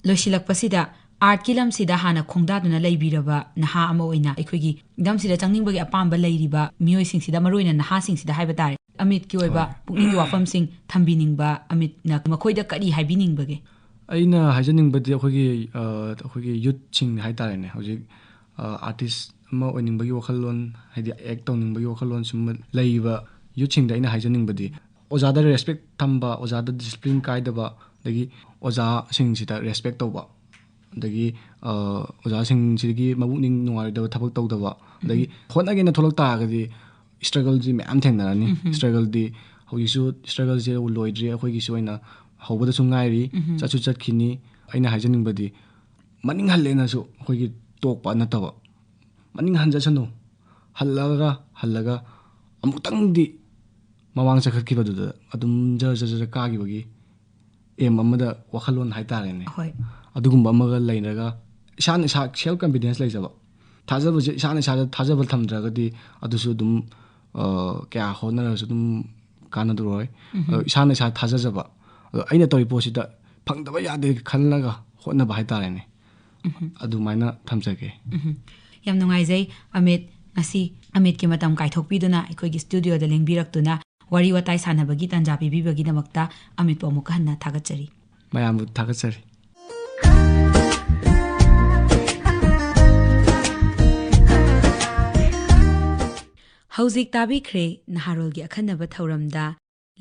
ꯂꯣꯏꯁꯤꯜꯂꯛꯄꯁꯤꯗ, ꯑꯥꯔꯠꯀꯤ ꯂꯝꯁꯤꯗ ꯍꯥꯟꯅ ꯈꯣꯡꯗꯥꯗꯨꯅ ꯂꯩꯕꯤꯔꯕ ꯅꯍꯥ ꯑꯃ ꯑꯣꯏꯅ, ꯑꯩꯈꯣꯏꯒꯤ ꯂꯝꯁꯤꯗ ꯆꯪꯅꯤꯡꯕꯒꯤ ꯑꯄꯥꯝꯕ ꯂꯩꯔꯤꯕ ꯃꯤꯑꯣꯏꯁꯤꯡꯁꯤꯗ, ꯃꯔꯨꯑꯣꯏꯅ ꯅꯍꯥꯁꯤꯡꯁꯤꯗ ꯍꯥꯏꯕ ꯇꯥꯔꯦ, ꯑꯃꯤꯠꯀꯤ ꯑꯣꯏꯕ ꯍꯣꯏ. ꯄꯨꯛꯅꯤꯡꯒꯤ ꯋꯥꯐꯝꯁꯤꯡ ꯊꯝꯕꯤꯅꯤꯡꯕ, ꯑꯃꯤꯠꯅ ꯃꯈꯣꯏꯗ ꯀꯔꯤ ꯍꯥꯏꯕꯤꯅꯤꯡꯕꯒꯦ? ꯑꯩꯅ ꯍꯥꯏꯖꯅꯤꯡꯕꯗꯤ ꯑꯩꯈꯣꯏꯒꯤ, ꯑ, ꯑꯩꯈꯣꯏꯒꯤ ꯌꯨꯠꯁꯤꯡ ꯍꯥꯏꯇꯥꯔꯦꯅꯦ, ꯍꯧꯖꯤꯛ, ꯑ, ꯑꯥꯔꯇꯤꯁ ꯑꯃ ꯑꯣꯏꯅꯤꯡꯕꯒꯤ ꯋꯥꯈꯜꯂꯣꯟ, ꯍꯥꯏꯗꯤ ꯑꯦꯛ ꯇꯧꯅꯤꯡꯕꯒꯤ ꯋꯥꯈꯜꯂꯣꯟ ꯁꯨꯝꯕ ꯂꯩꯕ ꯌꯨꯠꯁꯤꯡꯗ ꯑꯩꯅ ꯍꯥꯏꯖꯅꯤꯡꯕꯗꯤ, ꯑꯣꯖꯥꯗ ꯔꯦꯁꯄꯦꯛ ꯊꯝꯕ, ꯑꯣꯖꯥꯗ ꯗꯤꯁꯤꯄ꯭ꯂꯤꯟ ꯀꯥꯏꯗꯕ, ꯑꯗꯒꯤ ꯑꯣꯖꯥꯁꯤꯡꯁꯤꯗ ꯔꯦꯁꯄꯦꯛ ꯇꯧꯕ, ꯑꯗꯒꯤ, ꯑ, ꯑꯣꯖꯥꯁꯤꯡꯁꯤꯒꯤ ꯃꯕꯨꯛꯅꯤꯡ ꯅꯨꯡꯉꯥꯏꯔꯣꯏꯗꯕ ꯊꯕꯛ ꯇꯧꯗꯕ, ꯑꯗꯒꯤ ꯍꯣꯠꯅꯒꯦꯅ ꯊꯣꯛꯂꯛ ꯇꯥꯔꯒꯗꯤ ꯏꯁꯇ꯭ꯔꯒꯜꯁꯤ ꯃꯌꯥꯝ ꯊꯦꯡꯅꯔꯅꯤ꯫ ꯎꯝꯍꯨꯝ. ꯏꯁꯇ꯭ꯔꯒꯜꯗꯤ ꯍꯧꯖꯤꯛꯁꯨ ꯏꯁꯇ꯭ꯔꯒꯜꯁꯦ ꯂꯣꯏꯗ꯭ꯔꯤ, ꯑꯩꯈꯣꯏꯒꯤꯁꯨ ꯑꯣꯏꯅ ꯍꯧꯕꯗꯁꯨ ꯉꯥꯏꯔꯤ, ꯎꯝꯍꯨꯝ. ꯆꯠꯁꯨ ꯆꯠꯈꯤꯅꯤ꯫ ꯑꯩꯅ ꯍꯥꯏꯖꯅꯤꯡꯕꯗꯤ, ꯃꯅꯤꯡ ꯍꯜꯂꯦꯅꯁꯨ ꯑꯩꯈꯣꯏꯒꯤ ꯇꯣꯛꯄ ꯅꯠꯇꯕ, ꯃꯅꯤꯡ ꯍꯟꯖꯁꯅꯨ, ꯍꯜꯂꯒ, ꯍꯜꯂꯒ ꯑꯃꯨꯛꯇꯪꯗꯤ ꯃꯃꯥꯡ ꯆꯈꯠꯈꯤꯕꯗꯨꯗ ꯑꯗꯨꯝ ꯖꯔ ꯖꯔ ꯖꯔ ꯀꯥꯈꯤꯕꯒꯤ ꯑꯦꯝ ꯑꯃꯗ, ꯋꯥꯈꯜꯂꯣꯟ ꯍꯥꯏꯇꯥꯔꯦꯅꯦ, ꯍꯣꯏ. ꯑꯗꯨꯒꯨꯝꯕ ꯑꯃꯒ ꯂꯩꯔꯒ ꯏꯁꯥꯅ ꯏꯁꯥ ꯁꯦꯜꯐ ꯀꯟꯐꯤꯗꯦꯟꯁ ꯂꯩꯖꯕ, ꯊꯥꯖꯕꯁꯦ, ꯏꯁꯥꯅ ꯏꯁꯥꯗ ꯊꯥꯖꯕ ꯊꯝꯗ꯭ꯔꯒꯗꯤ ꯑꯗꯨꯁꯨ ꯑꯗꯨꯝ, ꯑ, ꯀꯌꯥ ꯍꯣꯠꯅꯔꯁꯨ ꯑꯗꯨꯝ ꯀꯥꯟꯅꯗꯔꯣꯏ꯫ ꯎꯝꯍꯨꯝ. ꯑꯗꯣ ꯏꯁꯥꯅ ꯏꯁꯥ ꯊꯥꯖꯖꯕ, ꯑꯗꯣ ꯑꯩꯅ ꯇꯧꯔꯤ ꯄꯣꯠꯁꯤꯗ ꯐꯪꯗꯕ ꯌꯥꯗꯦ ꯈꯜꯂꯒ ꯍꯣꯠꯅꯕ ꯍꯥꯏꯇꯥꯔꯦꯅꯦ, ꯎꯝꯍꯨꯝ. ꯑꯗꯨꯃꯥꯏꯅ ꯊꯝꯖꯒꯦ꯫ ꯎꯝꯍꯨꯝ. ꯌꯥꯝ ꯅꯨꯡꯉꯥꯏꯖꯩ, ꯑꯃꯤꯠ, ꯉꯁꯤ ꯑꯃꯤꯠꯀꯤ ꯃꯇꯝ ꯀꯥꯏꯊꯣꯛꯄꯤꯗꯨꯅ ꯑꯩꯈꯣꯏꯒꯤ ꯁ꯭ꯇꯨꯗꯤꯑꯣꯗ ꯂꯦꯡꯕꯤꯔꯛꯇꯨꯅ ꯋꯥꯔꯤ ꯋꯥꯇꯥꯏ ꯁꯥꯟꯅꯕꯒꯤ ꯇꯥꯟꯖꯥ ꯄꯤꯕꯤꯕꯒꯤꯗꯃꯛꯇ ꯑꯃꯤꯠꯄꯨ ꯑꯃꯨꯛꯀ ꯍꯟꯅ ꯊꯥꯒꯠꯆꯔꯤ꯫ ꯃꯌꯥꯝꯕꯨ ꯊꯥꯒꯠꯆꯔꯤ꯫ ꯍꯧꯖꯤꯛ ꯇꯥꯕꯤꯈ꯭ꯔꯦ ꯅꯍꯥꯔꯣꯜꯒꯤ ꯑꯈꯟꯅꯕ ꯊꯧꯔꯝꯗ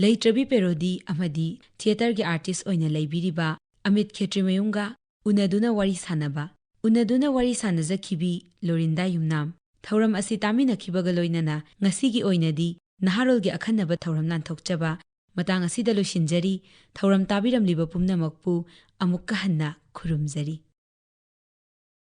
ꯂꯩꯇ꯭ꯔꯕꯤ ꯄꯦꯔꯣꯗꯤ ꯑꯃꯗꯤ ꯊꯤꯌꯦꯇꯔꯒꯤ ꯑꯥꯔꯇꯤꯁ ꯑꯣꯏꯅ ꯂꯩꯕꯤꯔꯤꯕ ꯑꯃꯤꯠ ꯈꯦꯇ꯭ꯔꯤꯃꯌꯨꯝꯒ ꯎꯅꯗꯨꯅ ꯋꯥꯔꯤ ꯁꯥꯟꯅꯕ꯫ ꯎꯅꯗꯨꯅ ꯋꯥꯔꯤ ꯁꯥꯟꯅꯖꯈꯤꯕꯤ ꯂꯣꯔꯤꯟꯗꯥ ꯌꯨꯝꯅꯥꯝ꯫ ꯊꯧꯔꯝ ꯑꯁꯤ ꯇꯥꯃꯤꯟꯅꯈꯤꯕꯒ ꯂꯣꯏꯅꯅ ꯉꯁꯤꯒꯤ ꯑꯣꯏꯅꯗꯤ ꯅꯍꯥꯔꯣꯜꯒꯤ ꯑꯈꯟꯅꯕ ꯊꯧꯔꯝ ꯂꯥꯟꯊꯣꯛꯆꯕ ꯃꯇꯥꯡ ꯑꯁꯤꯗ ꯂꯣꯏꯁꯤꯟꯖꯔꯤ꯫ ꯊꯧꯔꯝ ꯇꯥꯕꯤꯔꯝꯂꯤꯕ ꯄꯨꯝꯅꯃꯛꯄꯨ ꯑꯃꯨꯛꯀ ꯍꯟꯅ ꯈꯨꯔꯨꯝꯖꯔꯤ꯫